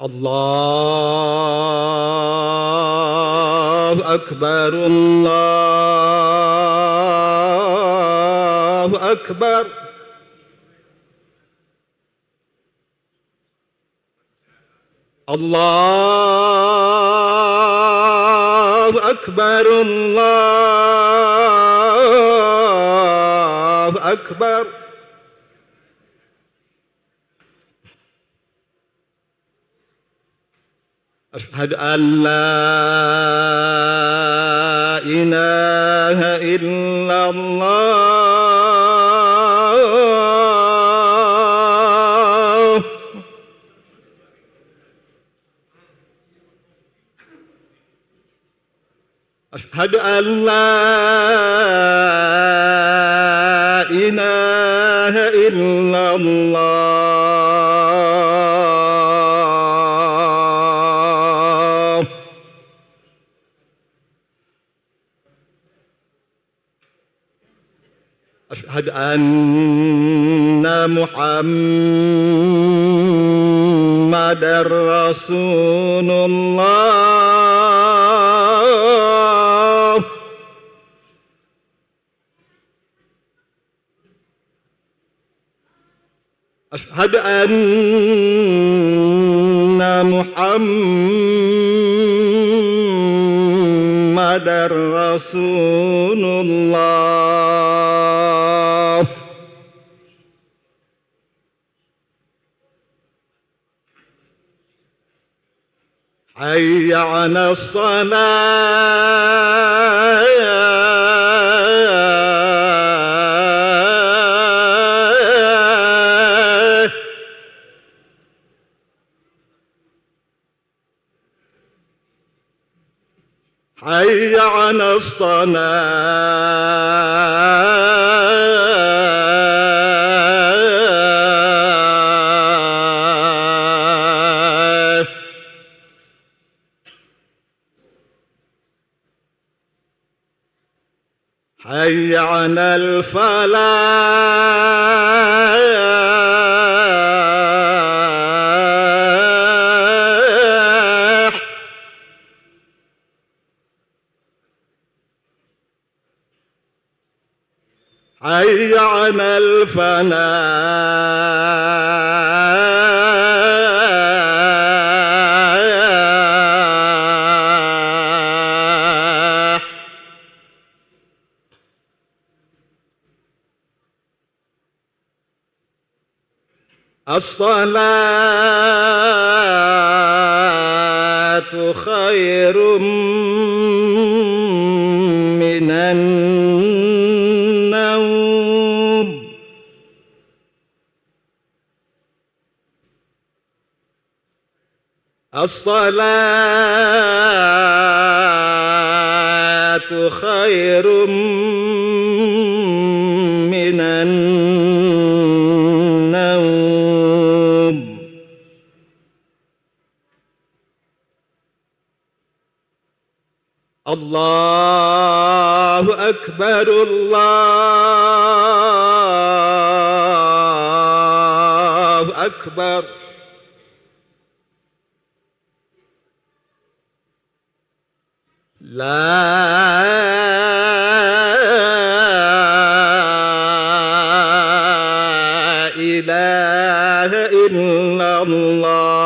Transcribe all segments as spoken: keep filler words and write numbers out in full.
الله أكبر، الله أكبر. الله أكبر، الله أكبر. أشهد أن لا إله إلا الله. أشهد أن لا إله إلا الله. أشهد أن محمدا رسول الله. أشهد أن محمدا رسول الله. حي على الصلاة. حي على الصلاة. حي على الفلاح. حي على الفلاح. الصلاة خير من النوم. الصلاة خير من النوم. الله أكبر، الله أكبر. لا إله إلا الله.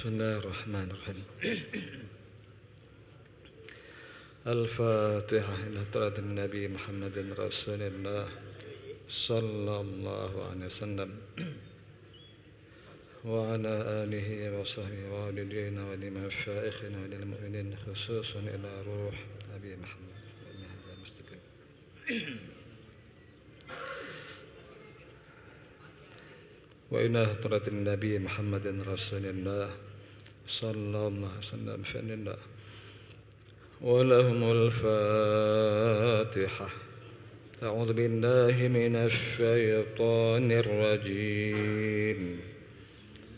بسم الله الرحمن الرحيم. الفاتحة إلى حضرة النبي محمد رسول الله صلى الله عليه وسلم وعلى آله وصحبه والوالدين ولمشايخنا وللمؤمنين خصوصا إلى روح أبي محمد. وإلى حضرة النبي محمد رسول الله صلى الله عليه وسلم فإن الله ولهم الفاتحة. أعوذ بالله من الشيطان الرجيم.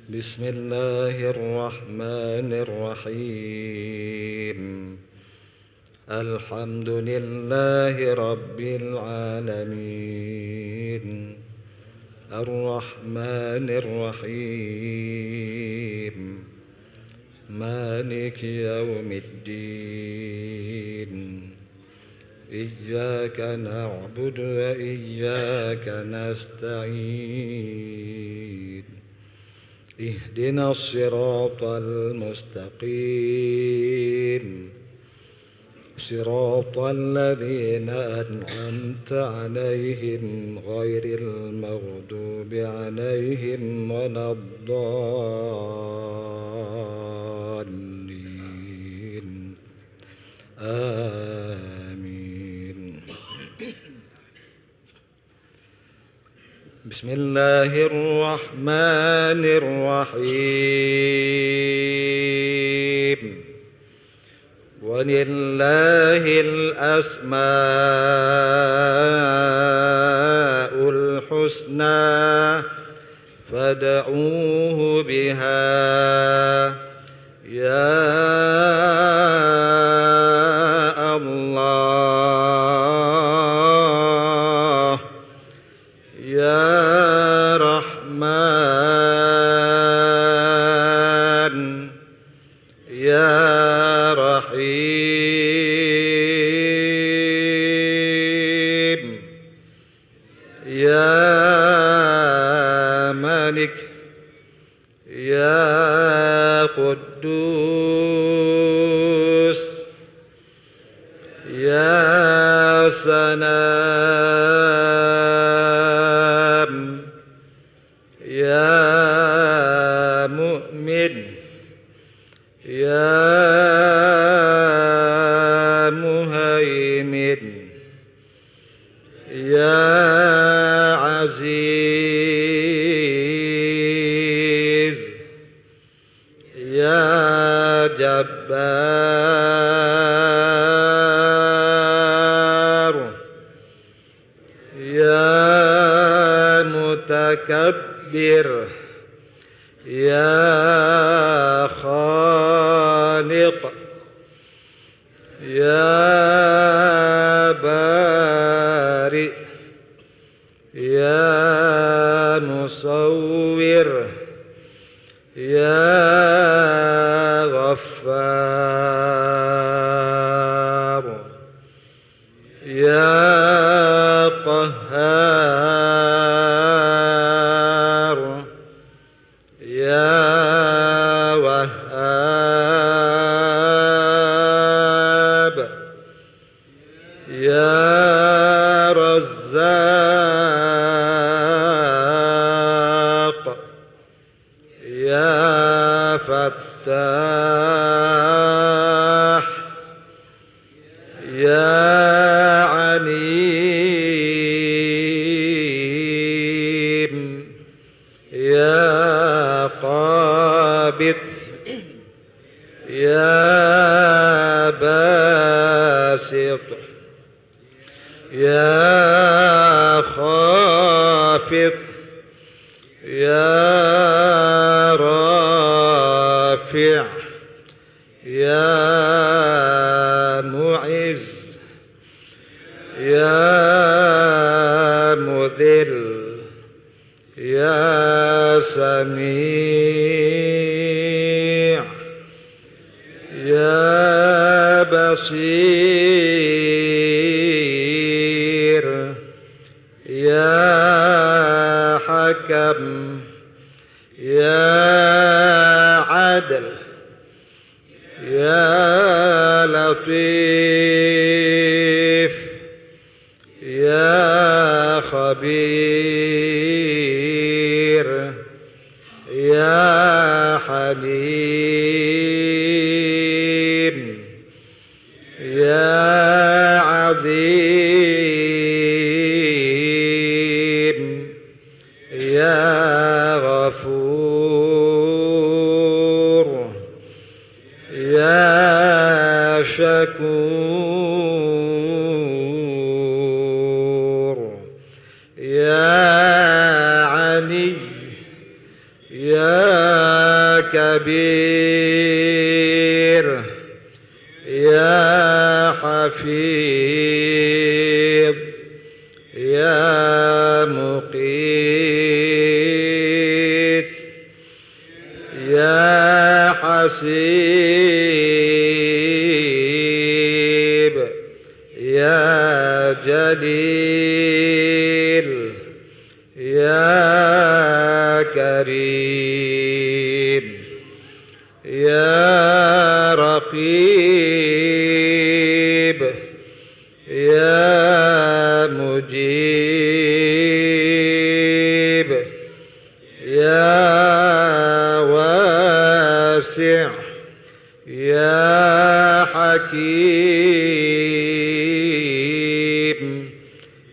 بسم الله الرحمن الرحيم. الحمد لله رب العالمين. الرحمن الرحيم. مالك يوم الدين. إياك نعبد وإياك نستعين. اهدنا الصراط المستقيم. صراط الذين أنعمت عليهم غير المغضوب عليهم ولا الضالين. آمين. بسم الله الرحمن الرحيم. ولله الأسماء الحسنى فادعوه بها. يا الله، يا رحمن، يا رحيم، يا ملك، يا قدوس، يا سلام، يا مؤمن، يا مهيمن، يا عزيز، يا جبار، يا متكبر، يا خالق، يا بارئ، يا مصور، يا غفار، يا قهار، يا وهاب، يا رزاق، يا فتاح، يا عليم، يا قابض، يا باسط، يا خافض، يا رافع، يا معز، يا مذل، يا سميع، يا بصير، يا حكم، يا عدل، يا خبير، يا حليم، يا عظيم، يا غفور، يا شكور، يا علي، يا كبير، يا حفيظ، يا مقيت، يا حسيب، يا جليل، يا كريم، يا رقيب، يا مجيب، يا واسع، يا حكيم،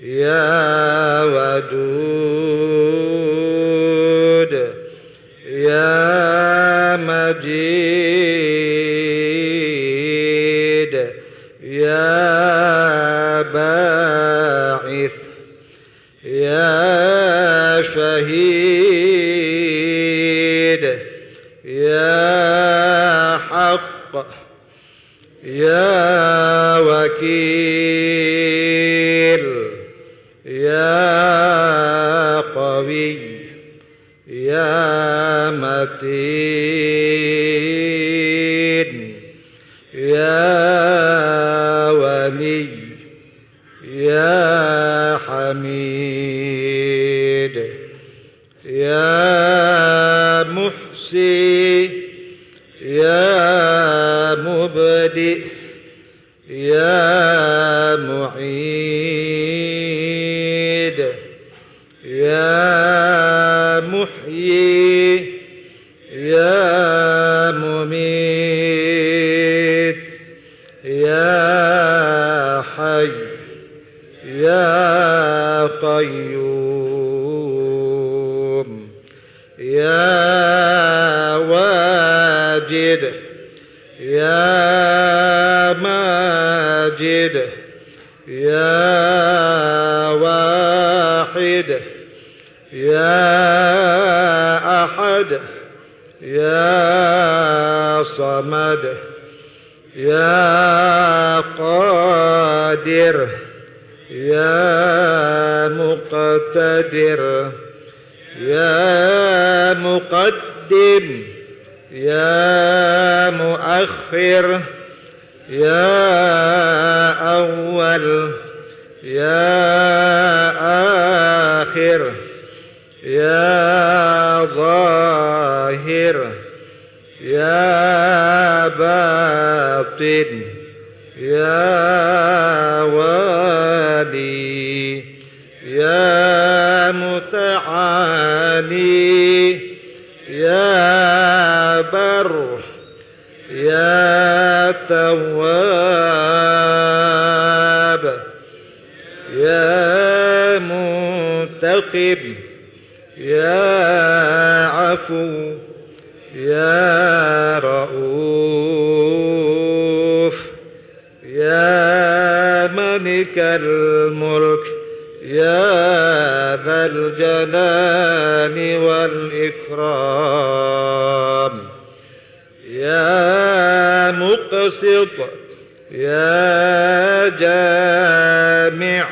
يا ودود، يا مجيد، يا باعث، يا شهيد، يا حق، يا وكيل، يا قوي، يا متين، يا ولي، يا حميد، يا محصي، يا مبدئ، يا معيد، يا محيي، يا مميت، يا حي، يا قيوم، يا واجد، يا ماجد، يا واحد، يا أحد، يا صمد، يا قادر، يا مقتدر، يا مقدم، يا مؤخر، يا أول، يا آخر، يا ظاهر، يا باطن، يا والي، يا متعالي، يا بر، يا تواب، يا منتقم، يا عفو، يا رؤوف، يا ملك الملك، يا ذا الجلال والإكرام، يا مقسط، يا جامع،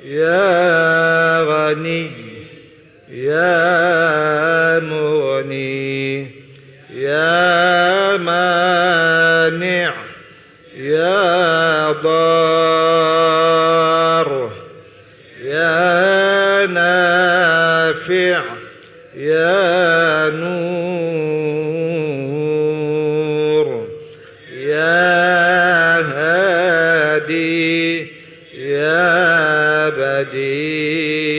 يا غني، يا مغني، يا مانع، يا ضار، يا نافع، يا نور، يا هادي، يا يا بديع،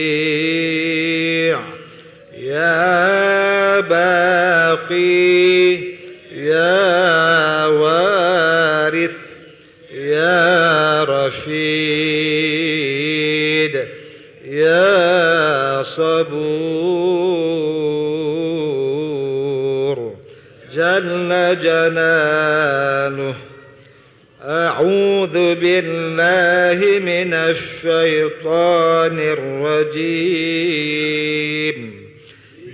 يا باقي، يا وارث، يا رشيد، يا صبور، جل جلاله. أعوذ بالله من الشيطان الرجيم.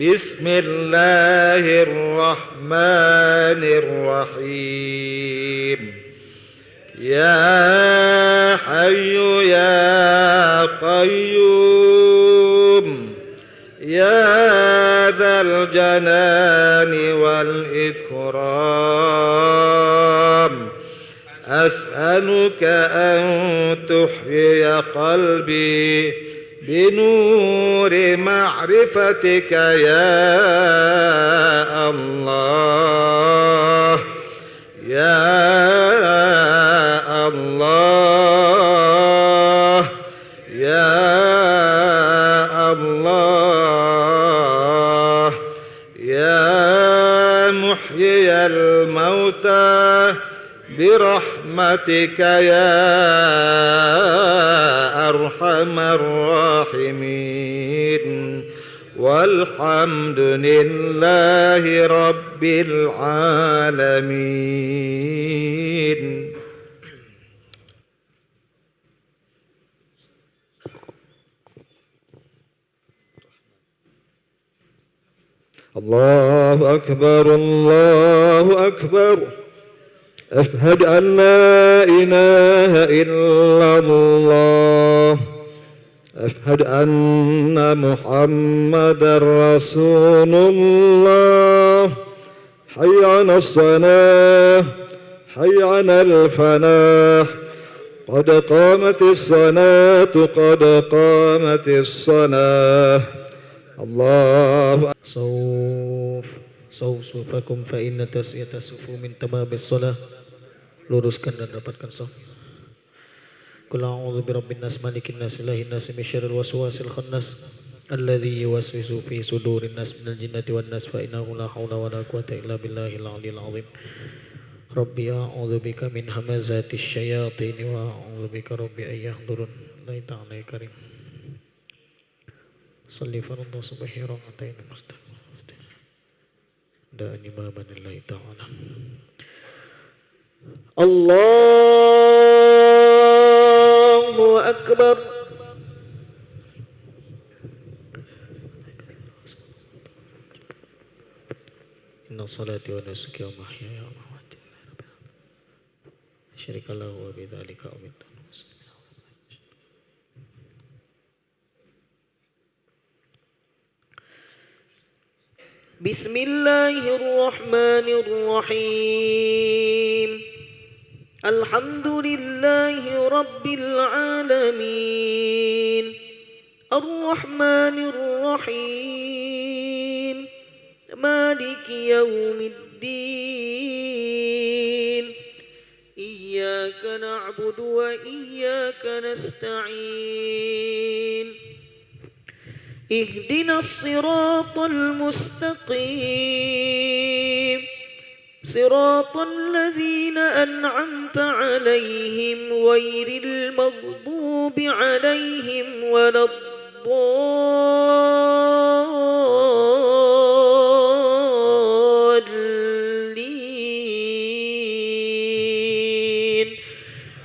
بسم الله الرحمن الرحيم. يا حي يا قيوم، يا ذا الجلال والإكرام، أسألك أن تحيي قلبي بنور معرفتك يا الله، يا الله، يا الله، يا محيي الموتى، برحمتك يا أرحم الراحمين. والحمد لله رب العالمين. الله أكبر، الله أكبر. أشهد أن لا إله إلا الله. أشهد أن محمدا رسول الله. حي على الصلاة، حي على الفلاح، قد قامت الصلاة، قد قامت الصلاة. الله أكبر. صوف، صوف صفوفكم فإن تسوية الصفوف من تمام الصلاة. Luruskan dan rapatkan saf. قل أعوذ برب الناس، ملك الناس، إله الناس، من شر الوسواس الخناس، الذي يوسوس في صدور الناس، من الجنة والناس، فإنه لا حول ولا قوة إلا بالله العلي العظيم. رب أعوذ بك من همزات الشياطين وأعوذ بك رب أن يحضرون. الله تعالى كريم. صلي فرض الصبح ركعتين مستقبل. دائما لله تعالى. الله أكبر. إن صلاتي ونسكي ومحياي ومماتي لله رب العالمين. لا شريك له وبذلك أمرت وأنا أول المسلمين. بسم الله الرحمن الرحيم. الحمد لله رب العالمين. الرحمن الرحيم. مالك يوم الدين. إياك نعبد وإياك نستعين. اهدنا الصراط المستقيم. صراط الذين أنعمت عليهم غير المغضوب عليهم ولا الضالين.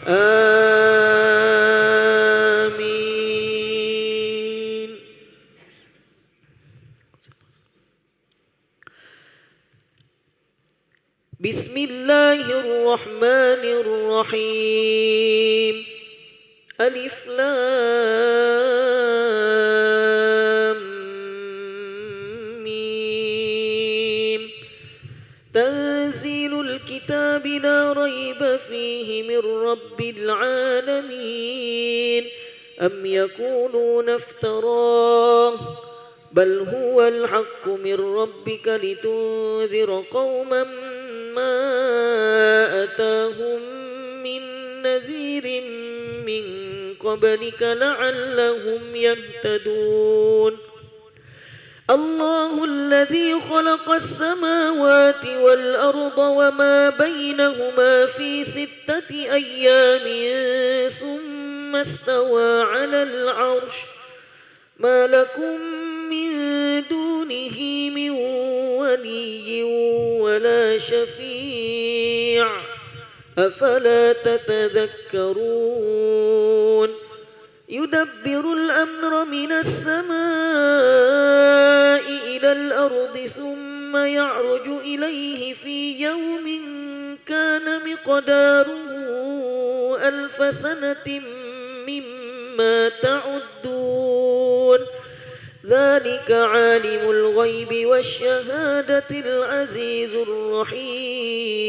آمين. بسم الله الرحمن الرحيم. ألف لام ميم. تنزيل الكتاب لا ريب فيه من رب العالمين. أم يقولون افتراه. بل هو الحق من ربك لتنذر قوما ما أتاهم من نذير من قبلك لعلهم يهتدون. الله الذي خلق السماوات والأرض وما بينهما في ستة أيام ثم استوى على العرش. ما لكم من دونه من ولي ولا شفيع، أفلا تتذكرون؟ يدبر الأمر من السماء إلى الأرض ثم يعرج إليه في يوم كان مقداره ألف سنة مما تعدون. ذلك عالم الغيب والشهادة العزيز الرحيم.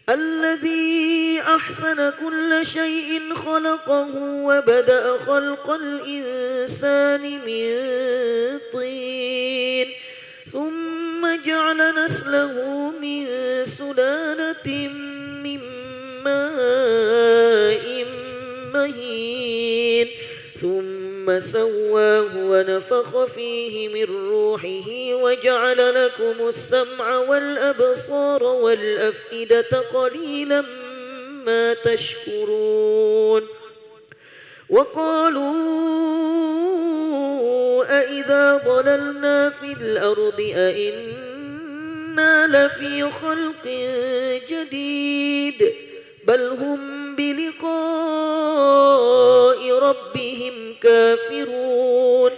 الذي أحسن كل شيء خلقه وبدأ خلق الإنسان من طين ثم جعل نسله من سلالة من ماء مهين ثم سواه ونفخ فيه من روحه وجعل لكم السمع والأبصار والأفئدة قليلا ما تشكرون. وقالوا أإذا ضللنا في الأرض أإنا لفي خلق جديد بل هم بلقاء ربهم كافرون.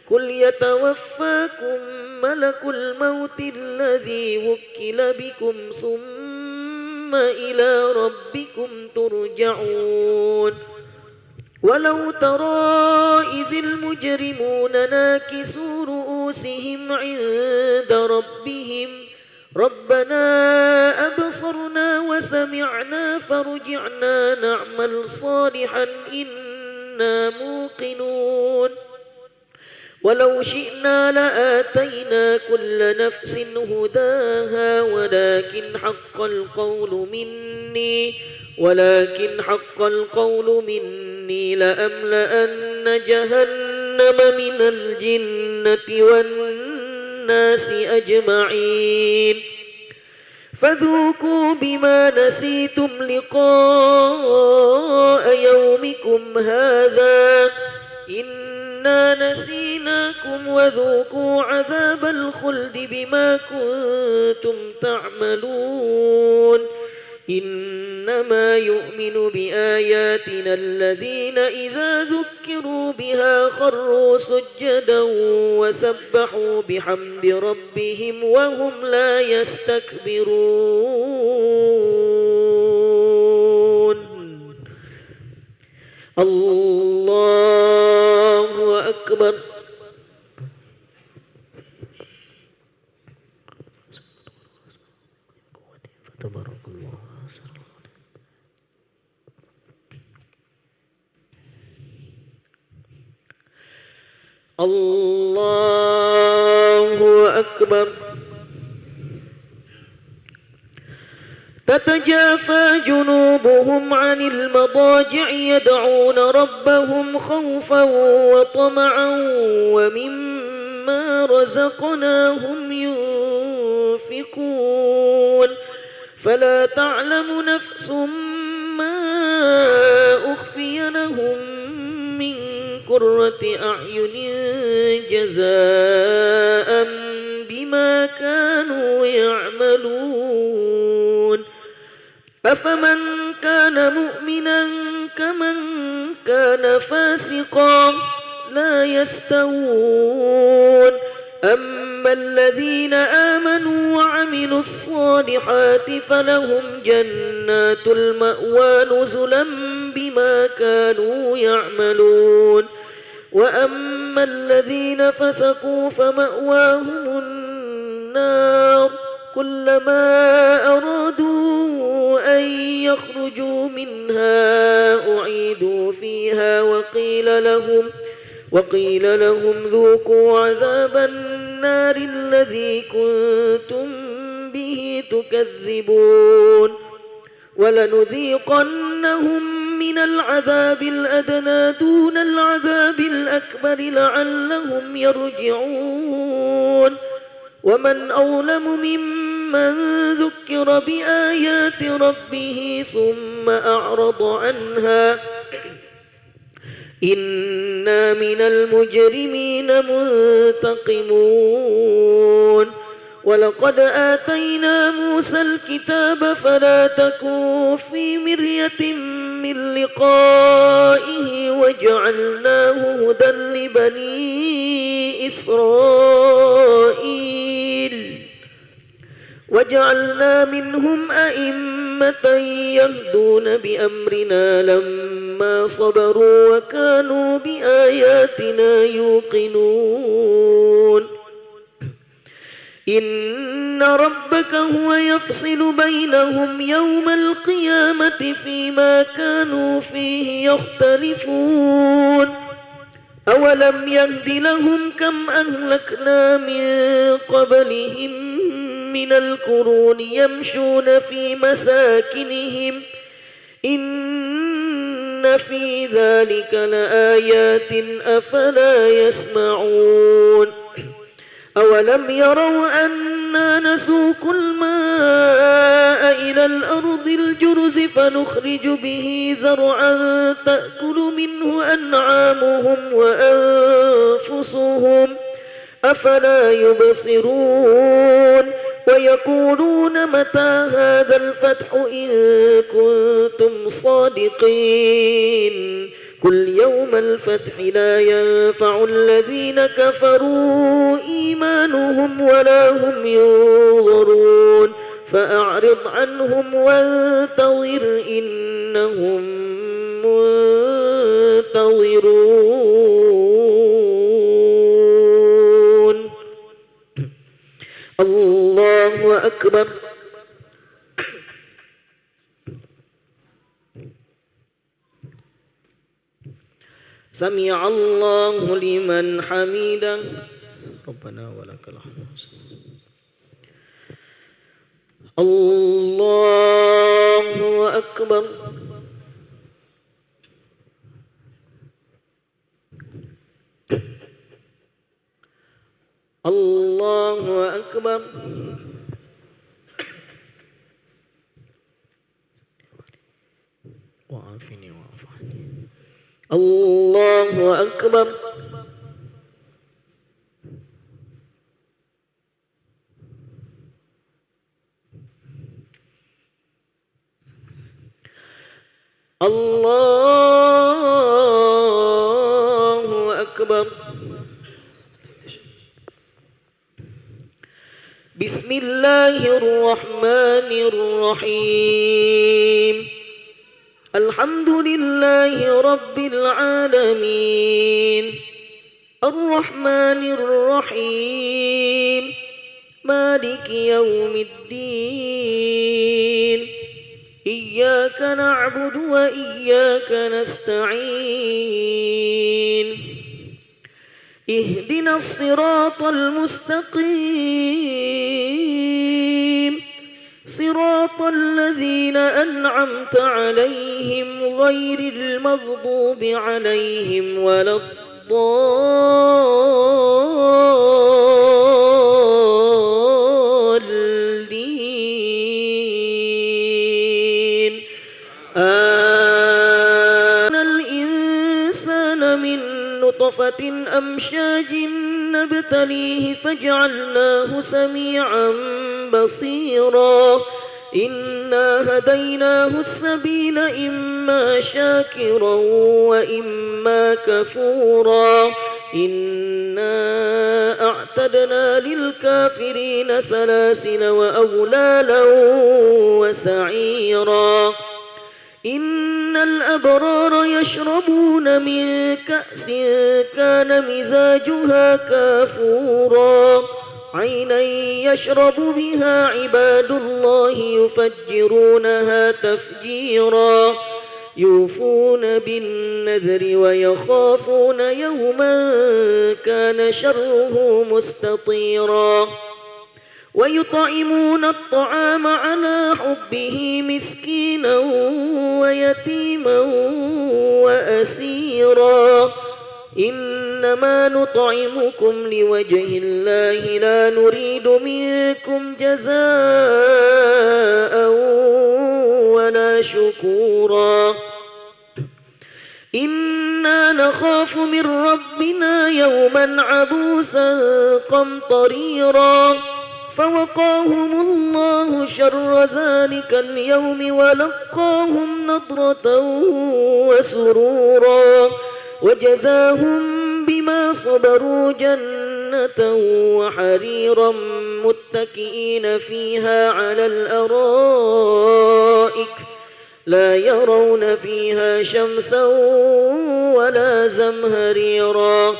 قل يتوفاكم ملك الموت الذي وكل بكم ثم إلى ربكم ترجعون. ولو ترى إذ المجرمون ناكسو رؤوسهم عند ربهم ربنا أبصرنا وسمعنا فارجعنا نعمل صالحا إنا موقنون. ولو شئنا لآتينا كل نفس هداها ولكن حق القول مني ولكن حق القول مني لأملأن جهنم من الجنة والناس أجمعين. فذوقوا بما نسيتم لقاء يومكم هذا إنا نسيناكم وذوقوا عذاب الخلد بما كنتم تعملون. إنما يؤمن بآياتنا الذين إذا ذكروا بها خروا سجدا وسبحوا بحمد ربهم وهم لا يستكبرون. الله أكبر. فتبارك الله أحسن الخالقين. الله أكبر. تتجافى جنوبهم عن المضاجع يدعون ربهم خوفا وطمعا ومما رزقناهم ينفقون. فلا تعلم نفس ما أخفي لهم من قرة أعين جزاء بما كانوا يعملون. أفمن كان مؤمنا كمن كان فاسقا لا يستوون. أما الذين آمنوا وعملوا الصالحات فلهم جنات المأوى نزلا بما كانوا يعملون. وأما الذين فسقوا فمأواهم النار كلما أرادوا أن يخرجوا منها أعيدوا فيها وقيل لهم وقيل لهم ذوقوا عذاب النار الذي كنتم به تكذبون. ولنذيقنهم من العذاب الأدنى دون العذاب الأكبر لعلهم يرجعون. ومن أظلم ممن ذكر بآيات ربه ثم أعرض عنها إنا من المجرمين منتقمون. ولقد آتينا موسى الكتاب فلا تكن في مرية من لقائه وجعلناه هدى لبني إسرائيل. وجعلنا منهم أئمة يهدون بأمرنا لما صبروا وكانوا بآياتنا يوقنون. إن ربك هو يفصل بينهم يوم القيامة فيما كانوا فيه يختلفون. أولم يهد لهم كم أهلكنا من قبلهم من القرون يمشون في مساكنهم إن في ذلك لآيات أفلا يسمعون. أولم يروا أنا نسوق الماء إلى الأرض الجرز فنخرج به زرعا تأكل منه أنعامهم وأنفسهم أفلا يبصرون. ويقولون متى هذا الفتح إن كنتم صادقين. قل يوم الفتح لا ينفع الذين كفروا إيمانهم ولا هم ينظرون. فأعرض عنهم وانتظر إنهم منتظرون. الله أكبر. سمع الله لمن حمده. ربنا ولك الحمد. الله أكبر. الله أكبر. وعافني واعف عني. الله أكبر. الله أكبر. بسم الله الرحمن الرحيم. الحمد لله رب العالمين. الرحمن الرحيم. مالك يوم الدين. إياك نعبد وإياك نستعين. اهدنا الصراط المستقيم. صراط الذين أنعمت عليهم غير المغضوب عليهم ولا الضالين. آمن الإنسان من نطفة أمشاج نبتليه فجعلناه سميعا بصيرا. إنا هديناه السبيل إما شاكرا وإما كفورا. إنا أعتدنا للكافرين سلاسل وأغلالا وسعيرا. إن الأبرار يشربون من كأس كان مزاجها كافورا. عينا يشرب بها عباد الله يفجرونها تفجيرا. يوفون بالنذر ويخافون يوما كان شره مستطيرا. ويطعمون الطعام على حبه مسكينا ويتيما وأسيرا. إنما نطعمكم لوجه الله لا نريد منكم جزاء ولا شكورا. إنا نخاف من ربنا يوما عبوسا قمطريرا. فوقاهم الله شر ذلك اليوم ولقاهم نضرة وسرورا وجزاهم بما صبروا جنة وحريرا متكئين فيها على الأرائك لا يرون فيها شمسا ولا زمهريرا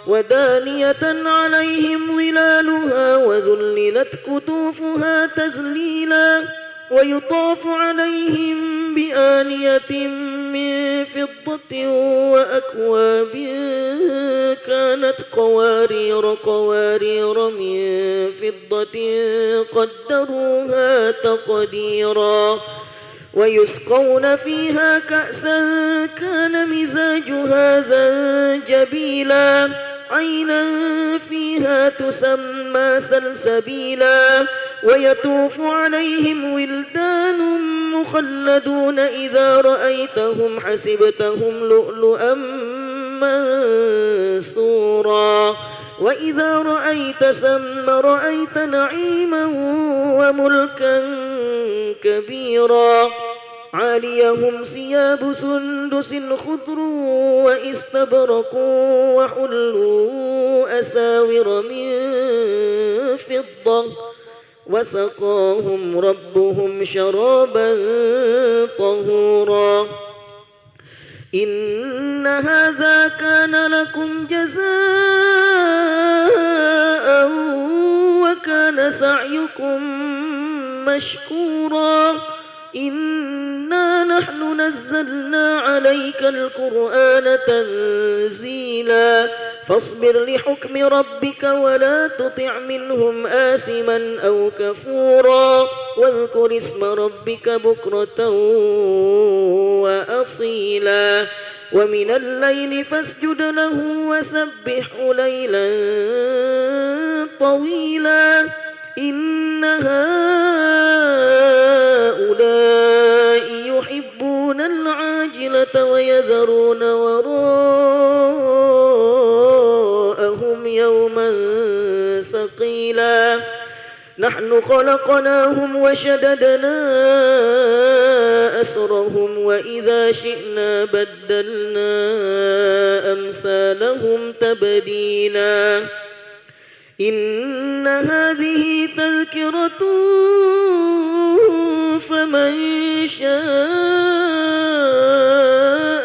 ودانية عليهم ظلالها وذللت قطوفها تذليلا ويطاف عليهم بآنية من فضة وأكواب كانت قوارير قوارير من فضة قدروها تقديرا ويسقون فيها كأسا كان مزاجها زنجبيلا عينا فيها تسمى سلسبيلا ويطوف عليهم ولدان مخلدون إذا رأيتهم حسبتهم لؤلؤا منثورا وإذا رأيت ثم رأيت نعيما وملكا كبيرا عاليهم ثياب سندس خضر واستبرق وحلوا أساور من فضة وسقاهم ربهم شرابا طهورا إن هذا كان لكم جزاء وكان سعيكم مشكورا إنا نحن نزلنا عليك القرآن تنزيلا فاصبر لحكم ربك ولا تطع منهم آثما أو كفورا واذكر اسم ربك بكرة وأصيلا ومن الليل فاسجد له وسبحه ليلا طويلا إن هؤلاء يحبون العاجلة ويذرون وراءهم يوما ثقيلا نحن خلقناهم وشددنا أسرهم وإذا شئنا بدلنا أمثالهم تبديلا إن هذه تذكرة فمن شاء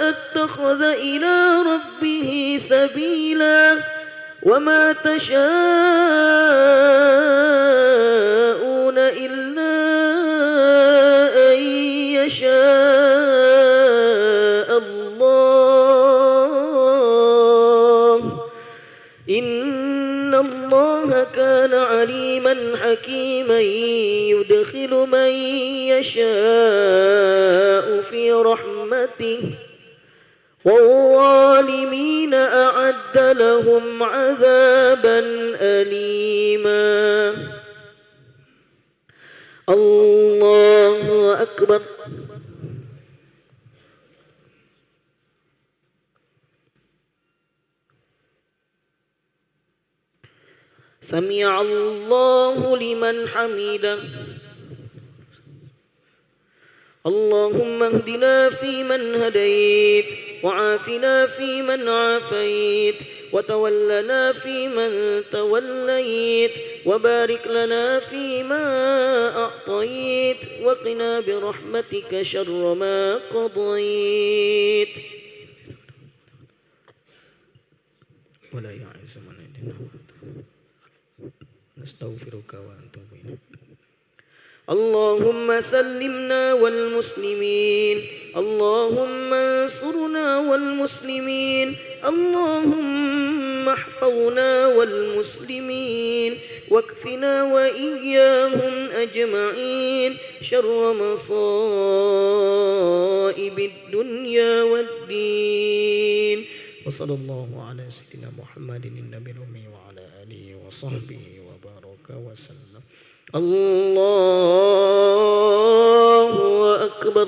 اتخذ إلى ربه سبيلا وما تشاءون إلا أن يشاء الله إن الله كان عليما حكيما يدخل من يشاء في رحمته والظالمين أعد لهم عذابا أليما الله أكبر سمع الله لمن حمده اللهم اهدنا فيمن هديت وعافنا فيمن عافيت وتولنا فيمن توليت وبارك لنا فيما أعطيت وقنا برحمتك شر ما قضيت ولا يعز من عندنا نستغفرك ونتوب إليك اللهم سلمنا والمسلمين اللهم انصرنا والمسلمين اللهم احفظنا والمسلمين واكفنا وإياهم أجمعين شر مصائب الدنيا والدين. وصلى الله على سيدنا محمد النبي الأمي وعلى آله وصحبه وبارك وسلم. الله أكبر.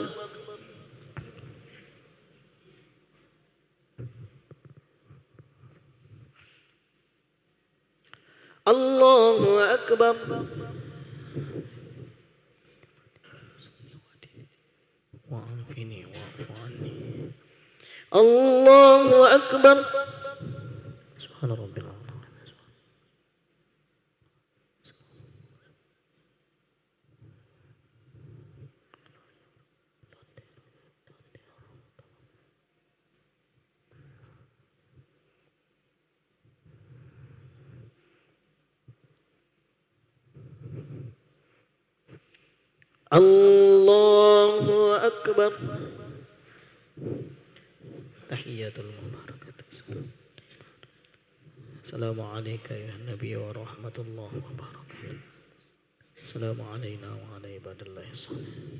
الله أكبر. وعافني واعف عني. الله أكبر. سبحان ربي العظيم. الله أكبر. تحية المباركة. السلام عليك أيها النبي ورحمة الله وبركاته. السلام علينا وعلى عباد الله الصالحين.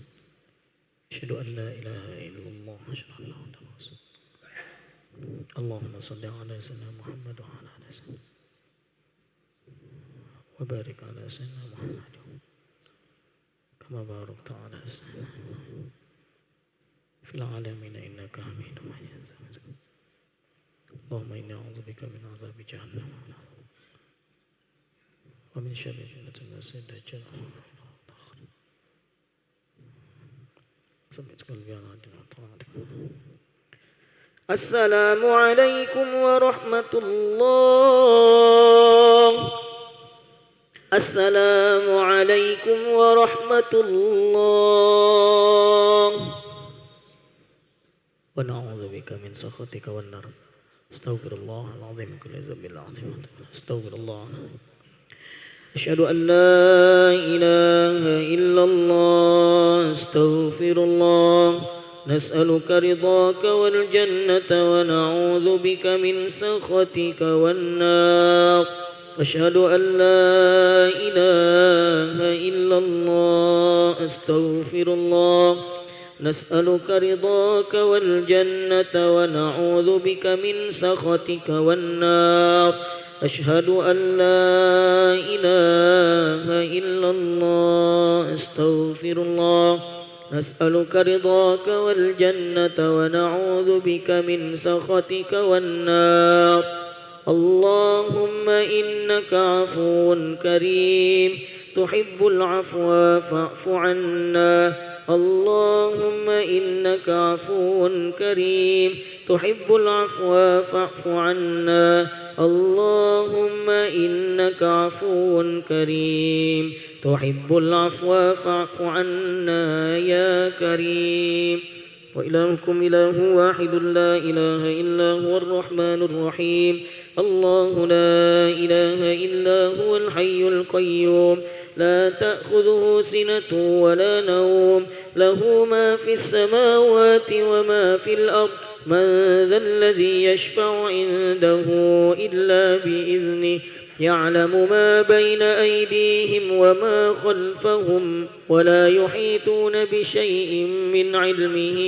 أشهد أن لا إله إلا الله، أشهد أن محمدا رسول الله. اللهم صل على سيدنا محمد وعلى آل سيدنا، وبارك على سيدنا محمد كما باركت على سيدنا إبراهيم في العالمين إنك حميد مجيد. اللهم إني أعوذ بك من عذاب جهنم ومن شر فتنة المسيح الدجال. السلام عليكم ورحمة الله. السلام عليكم ورحمة الله. ونعوذ بك من سخطك والنار. أستغفر الله العظيم، كل ذنب عظيم. أستغفر الله. أشهد أن لا إله إلا الله. أستغفر الله. نسألك رضاك والجنة ونعوذ بك من سخطك والنار. أشهد أن لا إله إلا الله. أستغفر الله. نسألك رضاك والجنة ونعوذ بك من سخطك والنار. أشهد أن لا إله إلا الله. أستغفر الله. نسألك رضاك والجنة ونعوذ بك من سخطك والنار. اللهم إنك عفو كريم تحب العفو فاعف عنا. اللهم إنك عفو كريم تحب العفو فاعف عنا. اللهم إنك عفو كريم تحب العفو فاعف عنا يا كريم. وإلهكم إله واحد لا إله إلا هو الرحمن الرحيم. الله لا إله إلا هو الحي القيوم لا تأخذه سنة ولا نوم له ما في السماوات وما في الأرض من ذا الذي يشفع عنده إلا بإذنه يعلم ما بين أيديهم وما خلفهم ولا يحيطون بشيء من علمه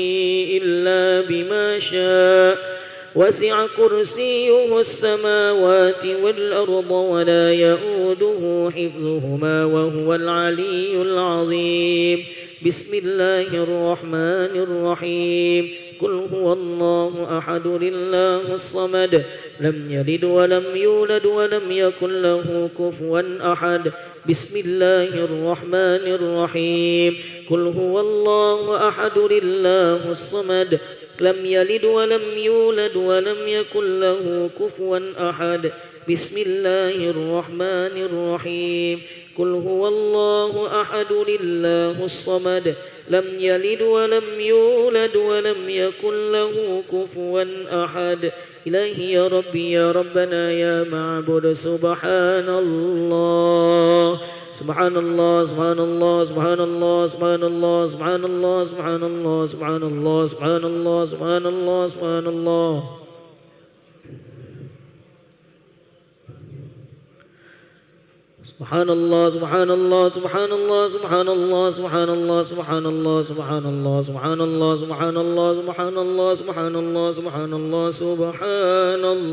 إلا بما شاء وسع كرسيه السماوات والأرض ولا يؤوده حفظهما وهو العلي العظيم. بسم الله الرحمن الرحيم. قل هو الله أحد الله الصمد لم يلد ولم يولد ولم يكن له كفوا أحد. بسم الله الرحمن الرحيم. قل هو الله أحد الله الصمد لم يلد ولم يولد ولم يكن له كفوا أحد. بسم الله الرحمن الرحيم. قل هو الله أحد الله الصمد لم يلد ولم يولد ولم يكن له كفوا أحد. إلهي يا ربي يا ربنا يا معبود سبحان الله. سبحان الله، سبحان الله، سبحان الله، سبحان الله. Subhanallah, subhanallah, subhanallah, subhanallah, subhanallah, subhanallah, subhanallah, subhanallah, subhanallah, subhanallah, subhanallah, subhanallah, subhanallah.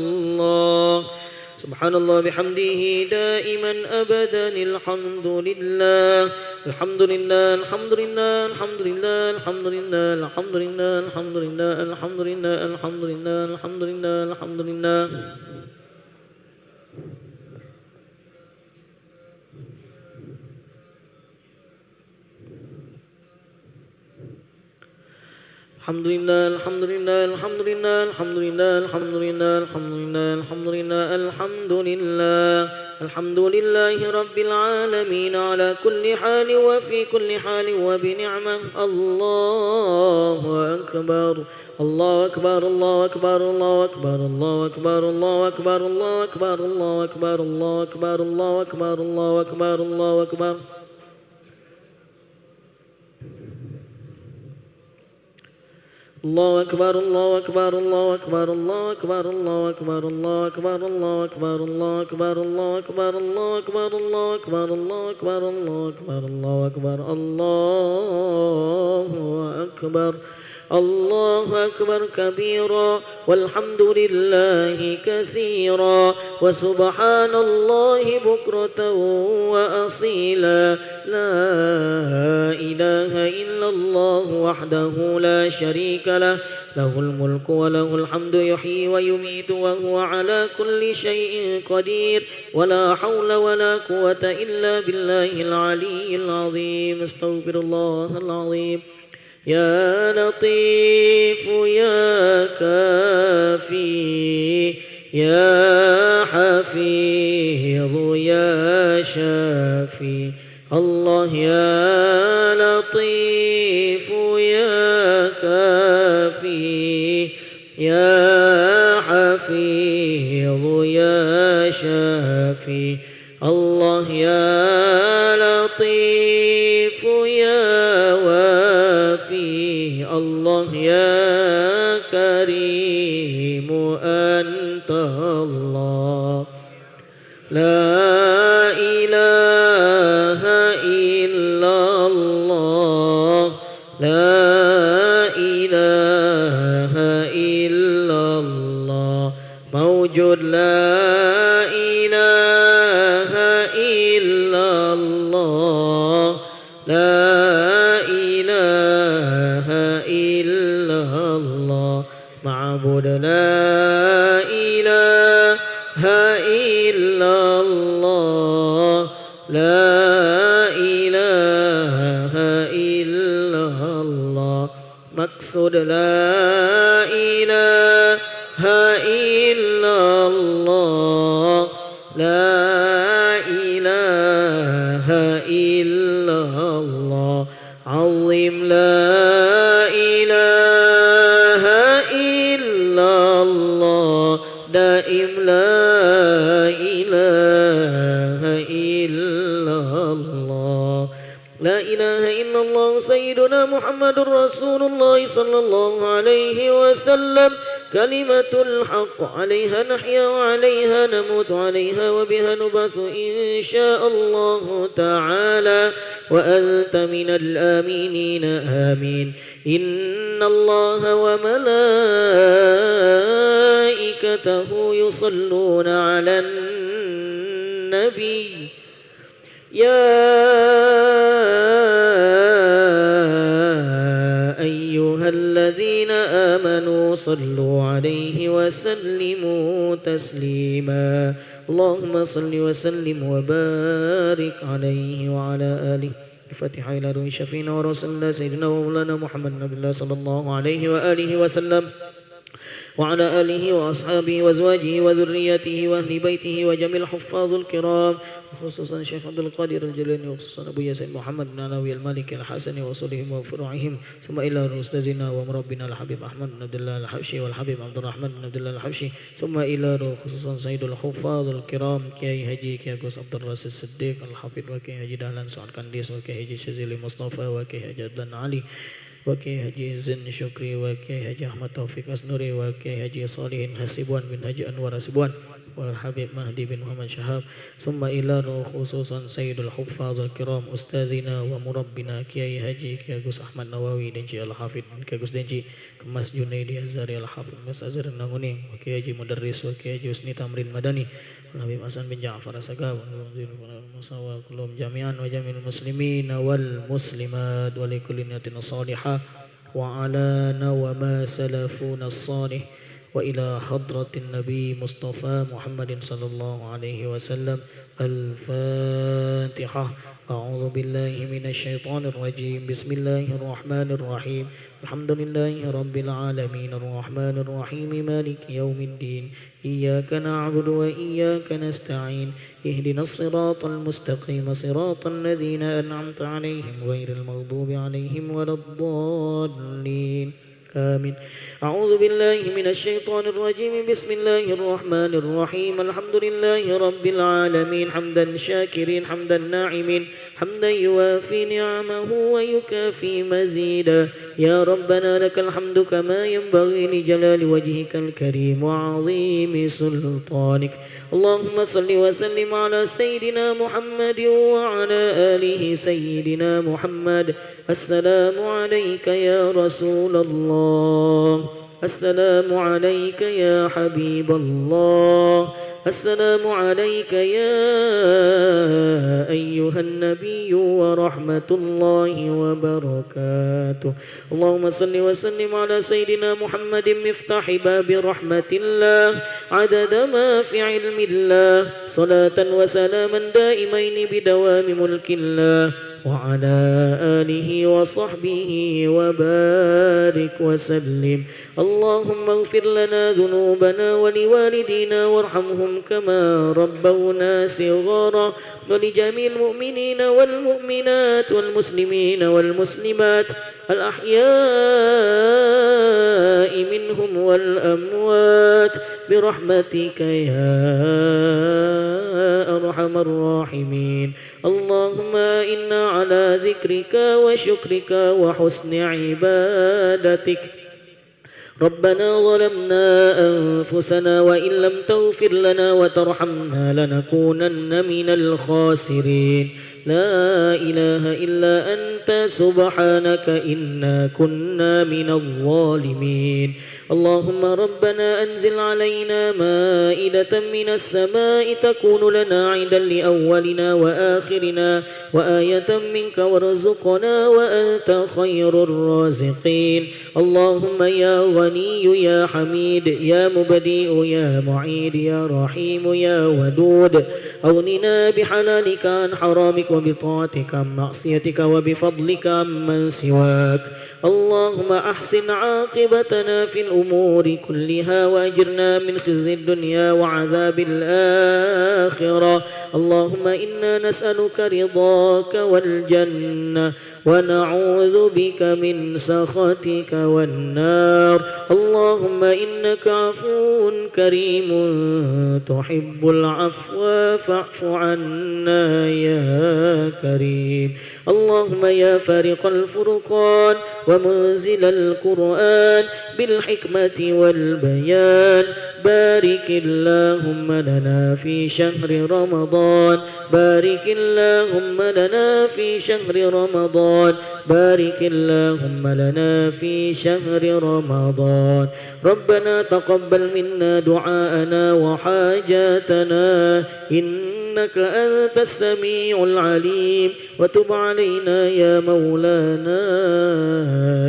سبحان الله بحمده دائما أبدا. الحمد لله، الحمد لله، الحمد لله، الحمد لله، الحمد لله، الحمد لله، الحمد لله، الحمد لله، الحمد لله، الحمد لله، الحمد لله. الحمد لله، الحمد لله، الحمد لله، الحمد لله، الحمد لله، الحمد لله، الحمد لله، الحمد لله، الحمد لله رب العالمين على كل حال وفي كل حال وبنعمة. الله أكبر، الله أكبر، الله أكبر، الله أكبر، الله أكبر، الله أكبر، الله أكبر، الله أكبر، الله أكبر، الله أكبر، الله أكبر، الله أكبر. الله أكبر، الله أكبر، الله أكبر، الله أكبر، الله أكبر، الله أكبر، الله أكبر، الله أكبر، الله أكبر، الله أكبر، الله أكبر، الله أكبر، الله أكبر، الله أكبر، الله أكبر، الله أكبر كبيرا، والحمد لله كثيرا، وسبحان الله بكرة وأصيلا. لا إله إلا الله وحده لا شريك له، له الملك وله الحمد يحيي ويميت وهو على كل شيء قدير، ولا حول ولا قوة إلا بالله العلي العظيم. أستغفر الله العظيم. يا لطيف يا كافي يا حفيظ يا شافي. الله يا لطيف يا كافي يا حفيظ يا شافي. الله يا لطيف يا وافي، الله يا كريم أنت الله. لا إله إلا الله، لا إله إلا الله. موجود، لا إله إلا الله، لا إله إلا الله. معبود، لا إله إلا الله، لا إله إلا الله. مقصود، لا إله إلا الله، لا إله إلا الله. عظيم، لا إله إلا الله. دائم، لا إله إلا الله. لا إله إلا الله سيدنا محمد رسول الله صلى الله عليه وسلم، كلمة الحق، عليها نحيا وعليها نموت وعليها وبها نبعث إن شاء الله تعالى، وأنت من الآمنين، آمين. إن الله وملائكته يصلون على النبي، يا أيها الذين آمنوا صلوا عليه وسلموا تسليما. اللهم صل وسلم وبارك عليه وعلى آله. الفاتحة إلى روح شفيعنا ورسول الله سيدنا ومولانا محمد بن عبد الله صلى الله عليه وآله وسلم. وعلى آله وأصحابه وأزواجه وذريته وأهل بيته وجميع الحفاظ الكرام، خصوصا الشيخ عبد القادر الجيلاني، وخصوصا أبويا سيد محمد بن علوي المالكي الحسني وأصولهم وفروعهم، ثم إلى أستاذنا ومربينا الحبيب أحمد بن عبد الله الحبشي والحبيب عبد الرحمن بن عبد الله الحبشي، ثم إلى خصوصا سيد الحفاظ الكرام كياي حاجي كياي أغوس عبد الرشيد الصديق الحفيد وكياي حاجي دهلان سعد كنديس وكياي حاجي شاذلي مصطفى وكياي حاجي عدنان علي Wa Kiai Haji Zain Syukri, wa Kiai Haji Ahmad Taufik Asnuri, wa Kiai Haji Salihin Hasibuan bin Haji Anwar Hasibuan, wal Habib Mahdi bin Muhammad Syahab, summa ila ruh khususan Sayyidul Huffaz al Kiram, Ustazina wa Murabbina Kiai Haji Kiai Agus Ahmad Nawawi Denci Al Hafid Kiai Agus Denci, Kemas Junaidi Azhari Al Hafid Mas Azhar Nanguning, wa Kiai Haji Mudarris, wa Kiai Haji Husni Tamrin Madani, Habib Hasan bin Ja'far As-Sagaf, Musawa Kulum jami'an wa jami'il muslimin wal muslimat wa li kulli niyatin salihah wa ala nawa ma salafuna salih wa ila hadratin Nabi Mustafa Muhammadin sallallahu alaihi wasallam. Al-Fatihah. A'udzu billahi minasy syaithanir rajim. Bismillahirrahmanirrahim. Alhamdulillahi rabbil alamin. Arrahmanirrahim. Maliki yaumiddin. إياك نعبد وإياك نستعين. اهدنا الصراط المستقيم، صراط الذين أنعمت عليهم، غير المغضوب عليهم ولا الضالين. آمين. أعوذ بالله من الشيطان الرجيم. بسم الله الرحمن الرحيم. الحمد لله رب العالمين. حمدا شاكرين، حمدا ناعمين، حمدا يوافي نعمه ويكافي مزيده. يا ربنا لك الحمد كما ينبغي لجلال وجهك الكريم وعظيم سلطانك. اللهم صل وسلم على سيدنا محمد وعلى آله سيدنا محمد. السلام عليك يا رسول الله. السلام عليك يا حبيب الله. السلام عليك يا أيها النبي ورحمة الله وبركاته. اللهم صل وسلم على سيدنا محمد مفتاح باب رحمة الله عدد ما في علم الله، صلاة وسلاما دائمين بدوام ملك الله، وعلى آله وصحبه وبارك وسلم. اللهم اغفر لنا ذنوبنا ولوالدينا وارحمهم كما ربونا صغارا، ولجميع المؤمنين والمؤمنات والمسلمين والمسلمات الأحياء منهم والأموات برحمتك يا أرحم الراحمين. اللهم إنا على ذكرك وشكرك وحسن عبادتك. ربنا ظلمنا أنفسنا وإن لم تغفر لنا وترحمنا لنكونن من الخاسرين. لا إله إلا أنت سبحانك إنا كنا من الظالمين. اللهم ربنا أنزل علينا مائدة من السماء تكون لنا عيدا لأولنا وآخرنا وآية منك وارزقنا وأنت خير الرازقين. اللهم يا غني يا حميد يا مبدئ يا معيد يا رحيم يا ودود، أغننا بحلالك عن حرامك وبطاعتك عن معصيتك وبفضلك عمن سواك. اللهم أحسن عاقبتنا في الأمور كلها وأجرنا من خزي الدنيا وعذاب الآخرة. اللهم إنا نسألك رضاك والجنة ونعوذ بك من سخطك والنار. اللهم إنك عفو كريم تحب العفو فاعف عنا يا كريم. اللهم يا فارق الفرقان ومنزل القرآن بالحكمة والبيان، بارك اللهم لنا في شهر رمضان، بارك اللهم لنا في شهر رمضان، بارك اللهم لنا في شهر رمضان. ربنا تقبل منا دعاءنا وحاجاتنا، إنك أنت السميع العليم، وتب علينا يا مولانا،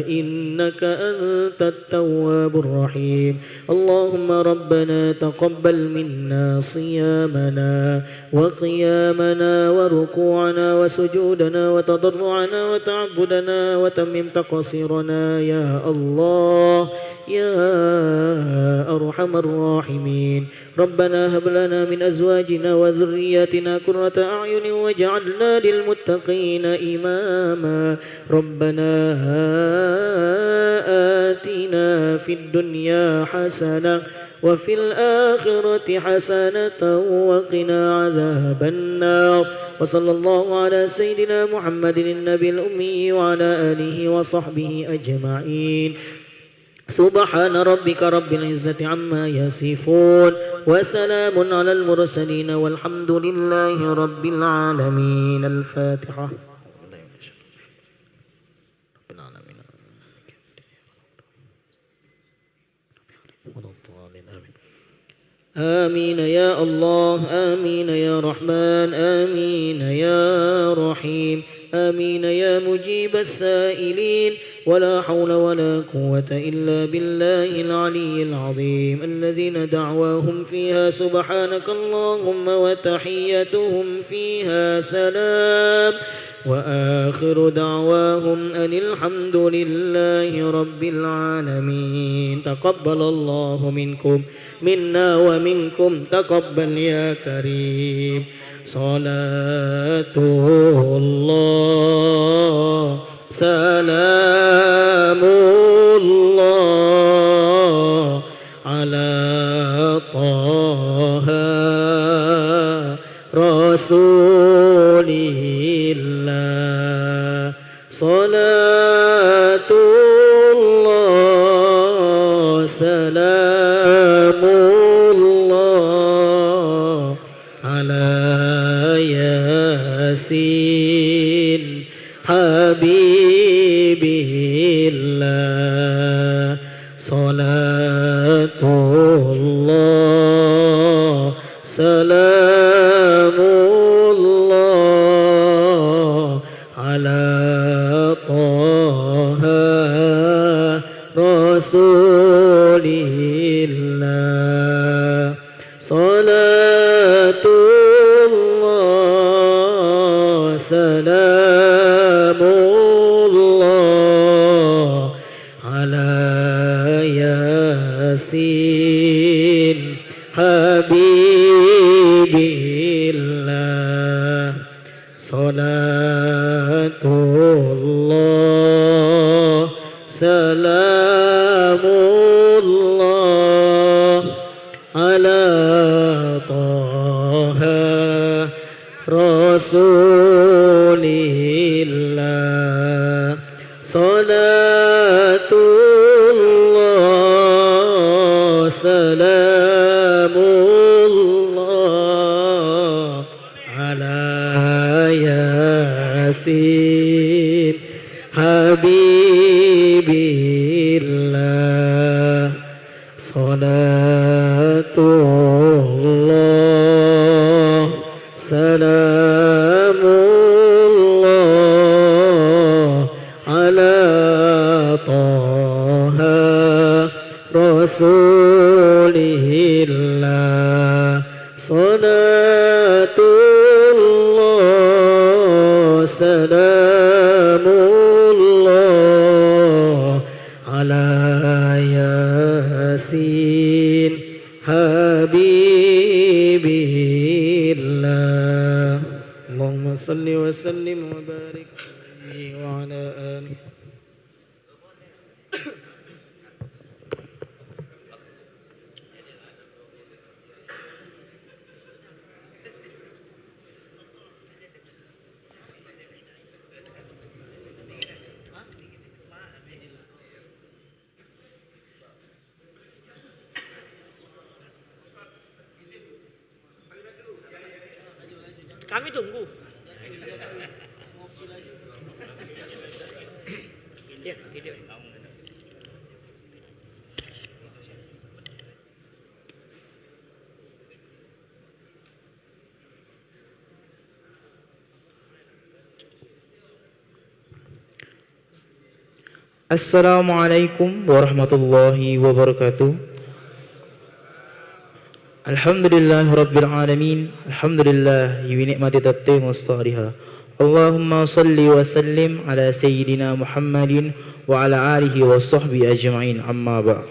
إنك أنت التواب الرحيم. اللهم ربنا تقبل منا صيامنا وقيامنا وركوعنا وسجودنا وتضرعنا وتعبدنا وتمم تقصيرنا يا الله يا أرحم الراحمين. ربنا هب لنا من أزواجنا وذرياتنا قرة أعين واجعلنا للمتقين إماما. ربنا آتنا في الدنيا حسنة وفي الآخرة حسنة وقنا عذاب النار. وصلى الله على سيدنا محمد النبي الأمي وعلى آله وصحبه أجمعين. سبحان ربك رب العزة عما يصفون. وسلام على المرسلين والحمد لله رب العالمين. الفاتحة. آمين يا الله، آمين يا رحمن، آمين يا رحيم، آمين يا مجيب السائلين. ولا حول ولا قوة إلا بالله العلي العظيم. الذين دعواهم فيها سبحانك اللهم وتحيتهم فيها سلام. وآخر دعواهم أن الحمد لله رب العالمين. تقبل الله منكم، منا ومنكم، تقبل يا كريم. صلاة الله، سلام الله على طه رسول الله. صلاة الله، سلام الله على ياسين حبيب الله. صلاة الله، سلام الله على طه رسول الله. صلاة الله، سلام الله على ياسين حبيب الله. صلاة الله، سلام الله على طه رسول الله. صلاة الله، سلام الله على ياسين حبيب الله. صلاة الله، سلام الله على طه رسول الله. صلاة الله، سلام الله على ياسين حبيب الله. اللهم صل وسلم وبارك عليه وعلى آله. Kami tunggu. Ya, tidak. Assalamualaikum warahmatullahi wabarakatuh. Alhamdulillahirabbil alamin. Alhamdulillah, iwi nikmati tatte mustariha. Allahumma salli wa sallim ala sayyidina Muhammadin wa ala alihi wa sahbihi ajma'in. Amma ba'd.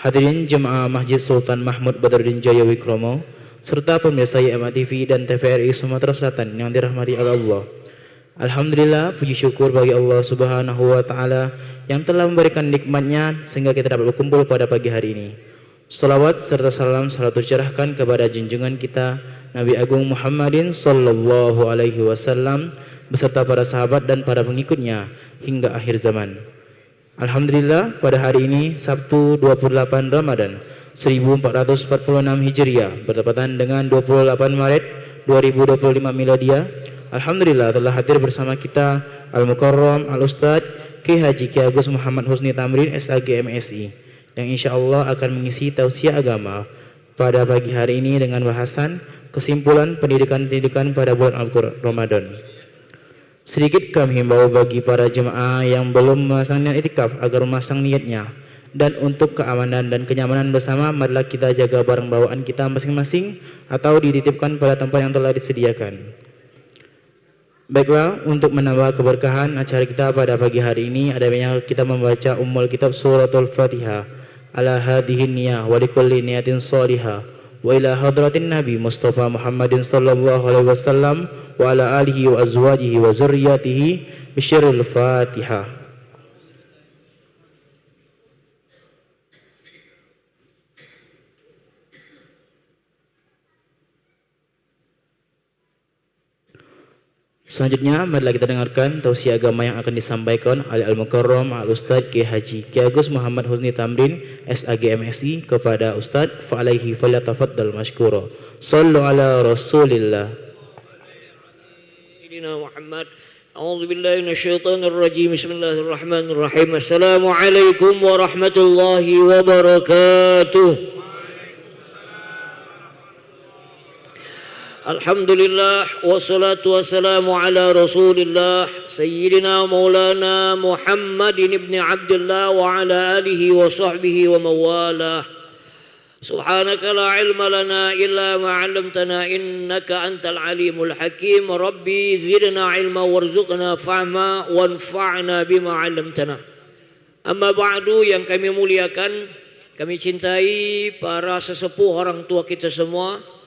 Hadirin jemaah Masjid Sultan Mahmud Badruddin Jaya Wikromo, serta pemirsa Y M A T V dan T V R I Sumatera Selatan yang dirahmati oleh Allah. Alhamdulillah, puji syukur bagi Allah Subhanahu wa Ta'ala yang telah memberikan nikmatnya sehingga kita dapat berkumpul pada pagi hari ini. Salawat serta salam selalu tercurahkan kepada junjungan kita Nabi Agung Muhammadin sallallahu alaihi wasallam beserta para sahabat dan para pengikutnya hingga akhir zaman. Alhamdulillah, pada hari ini, Sabtu dua puluh delapan Ramadan seribu empat ratus empat puluh enam Hijriah, bertepatan dengan dua puluh delapan Maret dua ribu dua puluh lima Miladiah, alhamdulillah telah hadir bersama kita Al-Mukarram Al-Ustadz Kiai Haji Kiai Agus Muhammad Husni Tamrin, S A G, M Si, yang insya Allah akan mengisi tausiah agama pada pagi hari ini dengan bahasan kesimpulan pendidikan-pendidikan pada bulan Al-Qur-, Ramadan. Sedikit kami himbau bagi para jemaah yang belum memasang niat iktikaf agar memasang niatnya. Dan untuk keamanan dan kenyamanan bersama, marilah kita jaga barang bawaan kita masing-masing atau dititipkan pada tempat yang telah disediakan. Baiklah, untuk menambah keberkahan acara kita pada pagi hari ini, ada baiknya kita membaca Ummul Kitab Suratul Fatihah. Ala hadhihi niyah wa likulli niyatin shalihah. Wa ila hadratin Nabi Mustafa Muhammadin sallallahu alaihi wasallam wa ala alihi wa azwajihi wa zurriyatihi bisyirril Fatihah. Selanjutnya, marilah kita dengarkan tausiah agama yang akan disampaikan oleh Al-Mukarram Al-Ustadz Kiai Haji Kiai Agus Muhammad Husni Tamrin, S A G, M Si, kepada Ustadz, fa alaihi falyatafaddal masykura. Sallu ala Rasulillah. Sayyidina Muhammad. A'udzu billahi minasyaitonir rajim. Bismillahirrahmanirrahim. Assalamualaikum warahmatullahi wabarakatuh. Alhamdulillah, wassalatu wassalamu ala Rasulillah, Sayyidina Maulana Muhammadin ibni Abdillah wa ala alihi wa sahbihi wa mawalah. Subhanaka la ilma lana illa ma 'allamtana innaka antal alimul hakim. Rabbi zidna ilma warzuqna fahma wanfa'na bima 'allamtana. Amma ba'du, yang kami muliakan, kami cintai para sesepuh orang tua kita semua,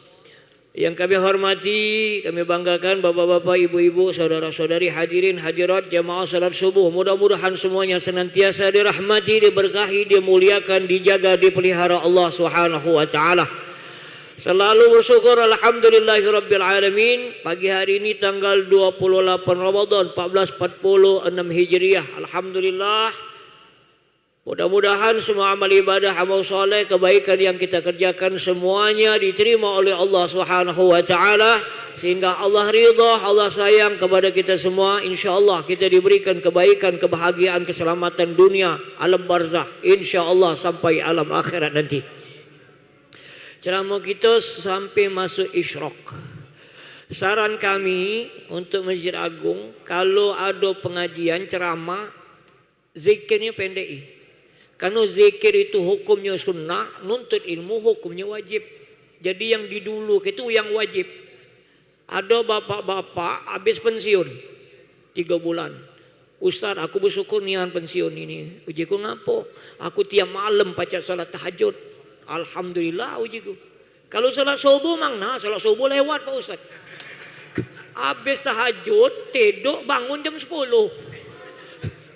yang kami hormati, kami banggakan, bapak-bapak, ibu-ibu, saudara-saudari, hadirin, hadirat, jamaah salat subuh. Mudah-mudahan semuanya senantiasa dirahmati, diberkahi, dimuliakan, dijaga, dipelihara Allah Subhanahu wa taala. Selalu bersyukur, alhamdulillahirabbil alamin. Pagi hari ini tanggal dua puluh delapan Ramadan empat belas empat puluh enam Hijriah. Alhamdulillah. Mudah-mudahan semua amal ibadah, amal soleh, kebaikan yang kita kerjakan semuanya diterima oleh Allah Subhanahu wa taala, sehingga Allah ridha, Allah sayang kepada kita semua. Insyaallah kita diberikan kebaikan, kebahagiaan, keselamatan dunia, alam barzah, insyaallah sampai alam akhirat nanti. Ceramah kita sampai masuk Isyraq. Saran kami untuk Masjid Agung, kalau ada pengajian ceramah, zikirnya pendek. Karena zikir itu hukumnya sunnah, nuntut ilmu hukumnya wajib. Jadi yang didulukan itu yang wajib. Ada bapak-bapak habis pensiun tiga bulan. "Ustaz, aku bersyukur nian pensiun ini." Ujiku, "Ngapo?" "Aku tiap malam pacak salat tahajud." "Alhamdulillah," ujiku. "Kalau salat subuh mang, nah, salat subuh lewat, Pak Ustaz." Habis tahajud, tiduk, bangun jam sepuluh.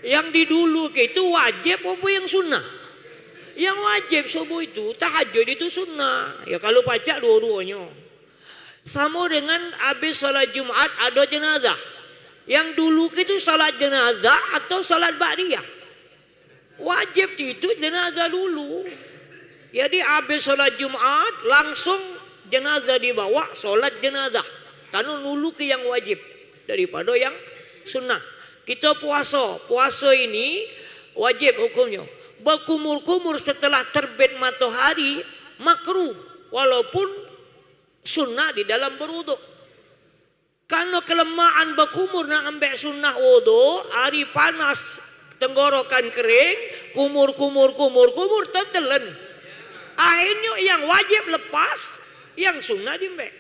Yang didulukan itu wajib apa yang sunnah? Yang wajib subuh itu, tahajud itu sunnah. Ya, kalau pacak dua-duanya. Sama dengan habis salat Jumat ada jenazah. Yang dulu itu salat jenazah atau salat ba'diyah? Wajib itu jenazah dulu. Jadi habis salat Jumat langsung jenazah dibawa salat jenazah. Karena dulu ke yang wajib daripada yang sunnah. Kita puasa, puasa ini wajib hukumnya. Berkumur-kumur setelah terbit matahari makruh, walaupun sunnah di dalam berwuduk. Karena kelemahan berkumur nak ambek sunnah wuduk, hari panas, tenggorokan kering, kumur, kumur, kumur, kumur, tetelen. Akhirnya yang wajib lepas, yang sunnah diambek.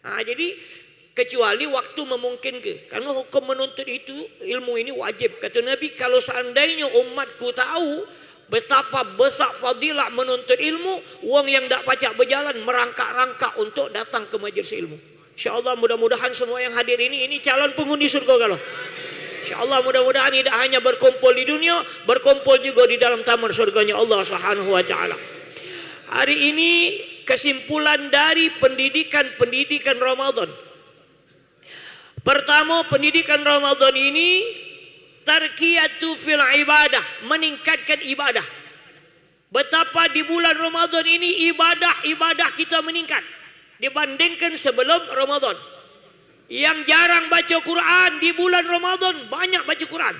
Ha, jadi, kecuali waktu memungkinkan. Karena hukum menuntut itu, ilmu ini wajib. Kata Nabi, "Kalau seandainya umatku tahu betapa besar fadilah menuntut ilmu, wong yang dak pacak berjalan merangkak-rangkak untuk datang ke majelis ilmu." Insyaallah, mudah-mudahan semua yang hadir ini, ini calon penghuni surga kalau. Insyaallah, mudah-mudahan tidak hanya berkumpul di dunia, berkumpul juga di dalam taman surganya Allah Subhanahu wa taala. Hari ini kesimpulan dari pendidikan-pendidikan Ramadan. Pertama, pendidikan Ramadan ini tarkiyatu fil ibadah, meningkatkan ibadah. Betapa di bulan Ramadan ini ibadah-ibadah kita meningkat dibandingkan sebelum Ramadan. Yang jarang baca Quran di bulan Ramadan banyak baca Quran.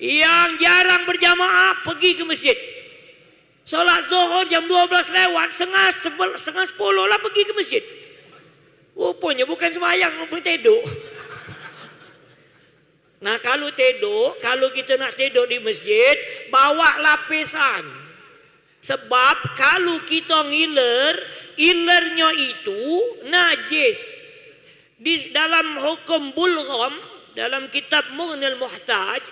Yang jarang berjamaah pergi ke masjid. Salat Zuhur jam dua belas lewat, setengah sebel, setengah sepuluh lah pergi ke masjid. Rupanya bukan sembahyang, rupanya tedok. Nah, kalu tedok, kalu kita nak tedok di masjid, bawa lapisan. Sebab kalu kita ngiler, ilernyo itu najis. Di dalam hukum bulgham, dalam kitab Mughnil Muhtaj,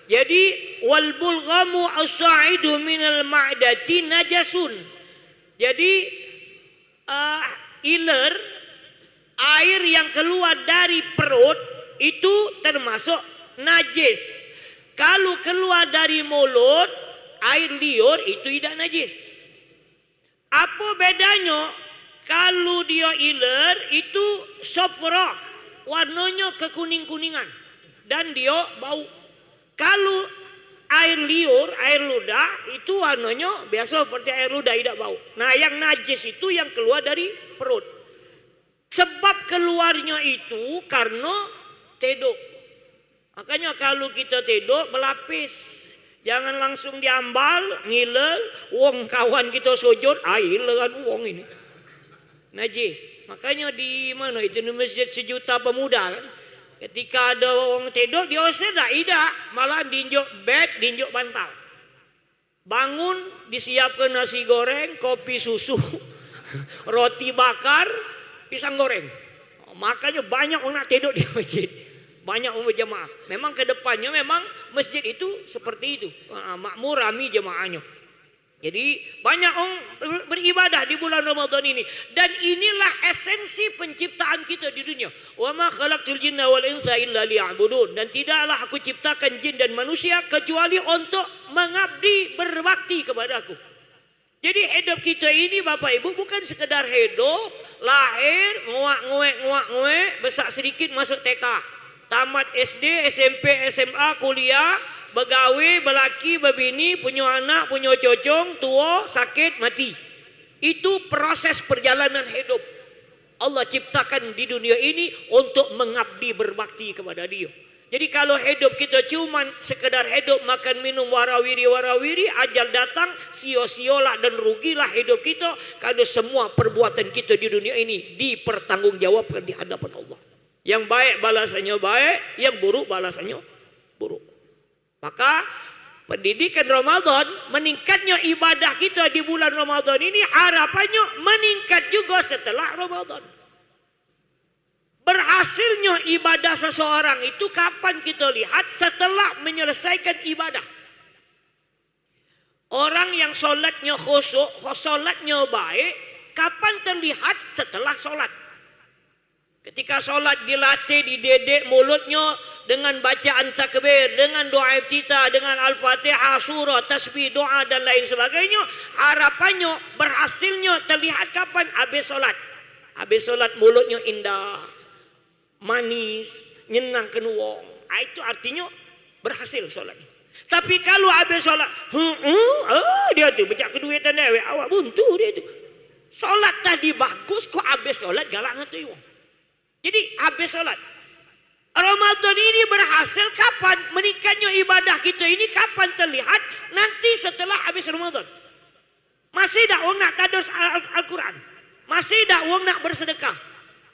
jadi, "Wal bulghamu as-sa'idu minal ma'dati najasun." Jadi, eh, iler, air yang keluar dari perut itu termasuk najis. Kalu keluar dari mulut, air liur itu idak najis. Apo bedanyo? Kalu dio iler itu sofroh, warnonyo kekuning-kuningan dan dio bau. Kalu air liur, air ludah, itu warnonyo biaso seperti air ludah, idak bau. Nah, yang najis itu yang keluar dari perut. Sebab keluarnyo itu karno tedok. Makonyo kalu kito tedok, belapis. Jangan langsung diambal, ngiler, wong kawan kito sujud, ah, ileran wong ini. Najis. Makonyo di mano itu, di Masjid Sejuta Pemuda kan? Ketika ado wong tedok, diusir dak? Idak. Malah diinjuk bed, diinjuk bantal. Bangun, disiapkan nasi goreng, kopi susu, roti bakar, pisang goreng. Makonyo banyak wong nak tedok di masjid. Banyak wong berjamaah. Memang ke depannyo memang masjid itu seperti itu. Ah, makmur, rami jemaahnyo. Jadi, banyak wong ber-, beribadah di bulan Ramadan ini. Dan inilah esensi penciptaan kita di dunia. "Wa ma khalaqtul jinna wal insa illa liya'budun." Dan tidaklah Aku ciptakan jin dan manusia kecuali untuk mengabdi, berbakti kepada Aku. Jadi, hidup kita ini, Bapak Ibu, bukan sekedar hidup, lahir, nguak-nguek, nguak-nguek, besak sedikit masuk T K. Tamat S D, S M P, S M A, kuliah, begawe, belaki, bebini, punyo anak, punyo cocong, tuo, sakit, mati. Itu proses perjalanan hidup. Allah ciptakan di dunia ini untuk mengabdi, berbakti kepada Dia. Jadi, kalau hidup kita cuman sekedar hidup, makan, minum, warawiri, warawiri, ajal datang, sio-siolah dan rugilah hidup kita, karena semua perbuatan kita di dunia ini dipertanggungjawabkan di hadapan Allah. Yang baik balasannyo baik, yang buruk balasannyo buruk. Maka, pendidikan Ramadan, meningkatnyo ibadah kita di bulan Ramadan ini, harapannyo meningkat juga setelah Ramadan. Berhasilnyo ibadah seseorang itu kapan kita lihat? Setelah menyelesaikan ibadah. Orang yang sholatnyo khusyuk, sholatnyo baik, kapan terlihat? Setelah sholat. Ketika sholat dilatih, dididik mulutnyo dengan bacaan takbir, dengan doa iftitah, dengan Al-Fatihah, surah, tasbih, doa, dan lain sebagainya, harapannyo berhasilnyo terlihat kapan? Habis sholat. Habis sholat, mulutnyo indah, manis, nyenangkan wong. Ah, itu artinyo berhasil sholat. Tapi kalu habis sholat, "Heeh, oh, dia tu becak keduitan dewek, awak buntu dia tu." Sholat tadi bagus, kok habis sholat galak ngatoi wong. Jadi, habis sholat. Ramadan ini berhasil kapan? Meningkatnya ibadah kita ini kapan terlihat? Nanti setelah habis Ramadan. Masih dak wong nak tados Al-, Al-Quran? Masih dak wong nak bersedekah?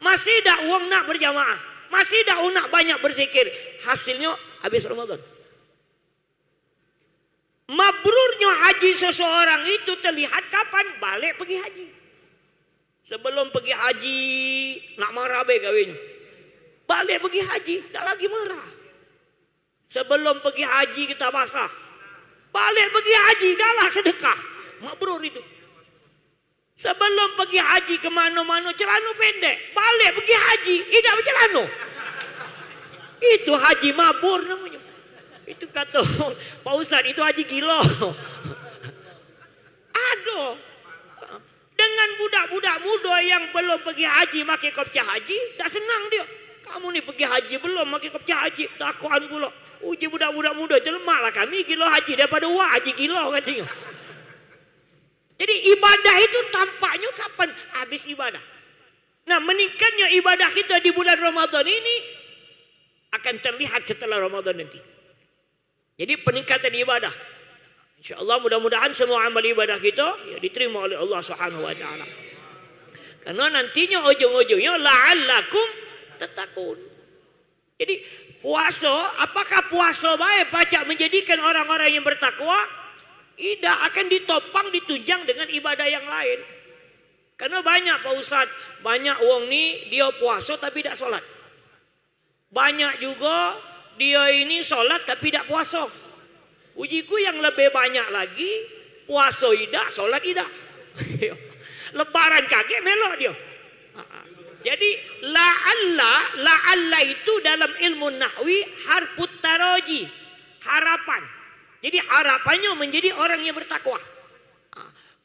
Masih dak wong nak berjamaah? Masih dak wong nak banyak berzikir? Hasilnya habis Ramadan. Mabrurnyo haji seseorang itu terlihat kapan? Balik pergi haji. Sebelum pergi haji, nak marah be gawenyo. Balik pergi haji, dak lagi marah. Sebelum pergi haji kita basah. Balik pergi haji, galak sedekah. Mabrur itu. Sebelum pergi haji ke mano-mano, celano pendek. Balik pergi haji, idak becelano. Itu haji mabur namonyo. Itu kato Pak Ustaz, itu haji gilo. Aduh. Dengan budak-budak mudo yang belum pegi haji make kopca haji, dak senang dio. Kamu ni pegi haji belum make kopca haji, ketakoan pulo. Uji budak-budak mudo tu, lemak lah kami gilo haji daripado wak haji gilo, katinyo. Jadi ibadah itu tampaknyo kapan? Habis ibadah. Nah, meningkatnyo ibadah kito di bulan Ramadan ini akan terlihat setelah Ramadan nanti. Jadi peningkatan ibadah. Insyaallah, mudah-mudahan semua amal ibadah kito, ya, diterima oleh Allah Subhanahu wa taala. Karena nantinyo ujung-ujungnyo la'allakum tattaqun. Jadi puaso, apakah puaso bae pacak menjadikan orang-orang yang bertakwa? Idak, akan ditopang, ditunjang dengan ibadah yang lain. Karena banyak, Pak Ustaz, banyak wong ni dio puaso tapi dak solat. Banyak jugo dio ini solat tapi dak puaso. Ujiku, yang lebih banyak lagi, puaso idak, solat idak. Lebaran kagek melok dio. Jadi la'alla, la'alla itu dalam ilmu nahwi harfut taraji, harapan. Jadi harapannyo menjadi orang yang bertakwa.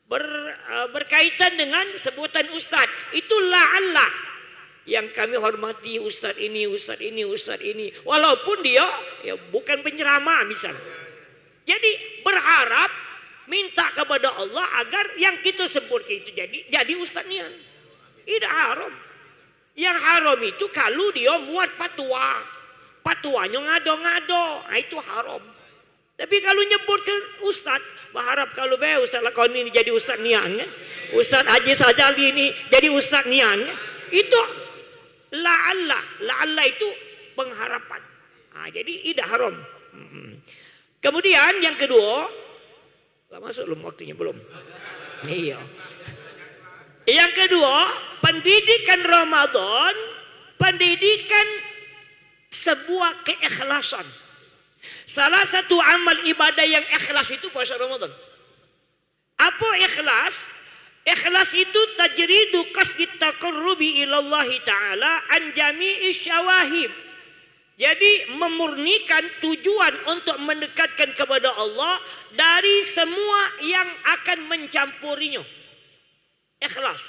Ber-, eh, berkaitan dengan sebutan ustaz, itu la'alla. Yang kami hormati ustaz ini, ustaz ini, ustaz ini. Walaupun dia, ya, bukan penceramah misal. Jadi berharap, minta kepada Allah agar yang kita sebut itu jadi, jadi ustaz nian. Tidak haram. Yang haram itu kalau dia muat patwa. Patwanyo ngado-ngado. Nah, itu haram. Tapi kalu nyebut ke ustaz, berharap kalu be ustaz Lakoni ni jadi ustaz nian, kan? Ustaz Haji Sajali ni jadi ustaz nian, kan? Itu la'alla, la'alla itu pengharapan. Ha, jadi idak haram. Mm-mm. Kemudian yang kedua, lah masuk belum waktunya? Belum. Iya. Yang kedua, pendidikan Ramadan, pendidikan sebuah keikhlasan. Salah satu amal ibadah yang ikhlas itu puasa Ramadan. Apa ikhlas? Ikhlas itu tajridu qasdi taqarrubi ilallahi ta'ala an jami'i syawahib. Jadi memurnikan tujuan untuk mendekatkan kepada Allah dari semua yang akan mencampurinya. Ikhlas.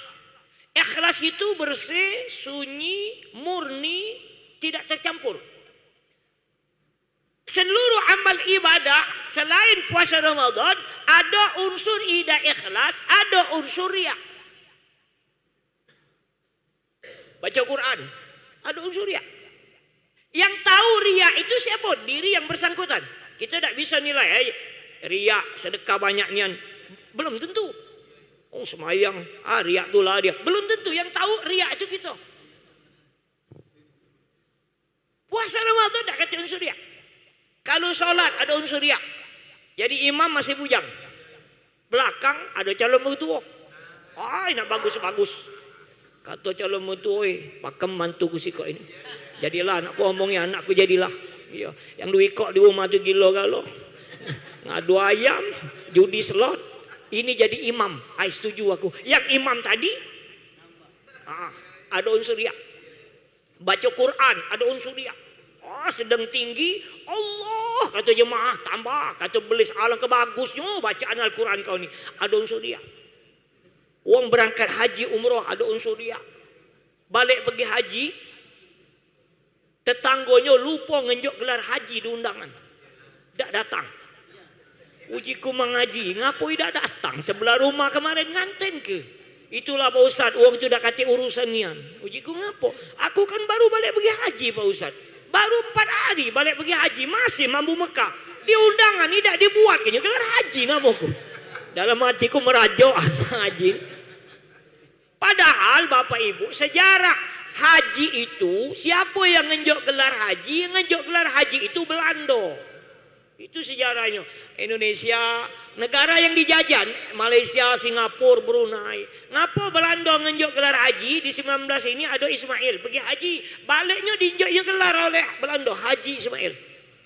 Ikhlas itu bersih, sunyi, murni, tidak tercampur. Seluruh amal ibadah selain puasa Ramadan, ada unsur idak ikhlas, ada unsur riak. Baca Quran, ada unsur riak. Yang tahu riak itu siapa? Diri yang bersangkutan. Kita dak bisa nilai, eh, riak sedekah banyak nian. Belum tentu. Oh, semayang, ah, riak tulah dia. Belum tentu. Yang tahu riak itu kita. Puasa Ramadan dak katek unsur riak. Kalu solat ado unsur riak. Jadi imam masih bujang. Belakang ado calon mertua. Ai, nak bagus-bagus. Kato calon mertua, "Oi, pakem mantuku sikok ini. Jadilah anakku, omongi anakku jadilah." Iyo, yang duo ikok di rumah tu gilo galo. Ngadu ayam, judi slot. Ini jadi imam. Ai, setuju aku. Yang imam tadi, ah, ado unsur riak. Baca Quran, ado unsur riak. Oh, sedang tinggi, Allah, kato jemaah, tambah, kato belis, alangkah bagusnyo bacaan Al-Quran kau ni, ado unsur riak. Wong berangkat haji umroh, ado unsur riak. Balek pergi haji, tetanggonyo lupo ngenjok gelar haji di undangan. Dak datang. Ujiku, Mang Haji, ngapo idak datang? Sebelah rumah kemaren nganten ke? Itulah, Pak Ustaz, wong tu dak katek urusan nian. Ujiku, ngapo? Aku kan baru balek pergi haji, Pak Ustaz. Baru empat hari balek pergi haji, masih mambu Mekah. Di undangan idak dibuat kenyo gelar haji namoku. Dalam hatiku, merajo Mang Haji. Padahal, Bapak Ibu, sejarah haji itu, siapo yang ngenjok gelar haji? Yang ngenjok gelar haji itu Belando. Itu sejarahnyo. Indonesia, negara yang dijajah, Malaysia, Singapura, Brunei. Ngapo Belando ngenjok gelar haji? Di sembilan belas ini ado Ismail pergi haji. Baleknyo dienjoknyo gelar oleh Belando, Haji Ismail.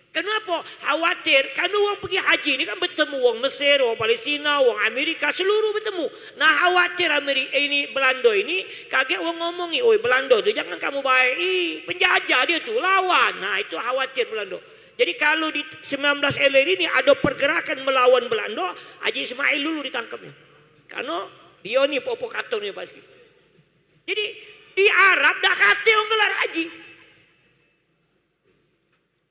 Kenapo? Khawatir. Kan wong pergi haji ni kan betemu wong Mesir, wong Palestina, wong Amerika, seluruh betemu. Nah, khawatir Ameri-, ini Belando ini, kagek wong ngomongi, "Oi, Belando tu jangan kamu baei, penjajah dia tu, lawan." Nah, itu khawatir Belando. Jadi, kalu di sembilan belas Ilir ini ado pergerakan melawan Belando, Haji Ismail dulu ditangkapnyo. Karena Dio ni popo kato ni pasti. Jadi di Arab dak kate wong gelar haji.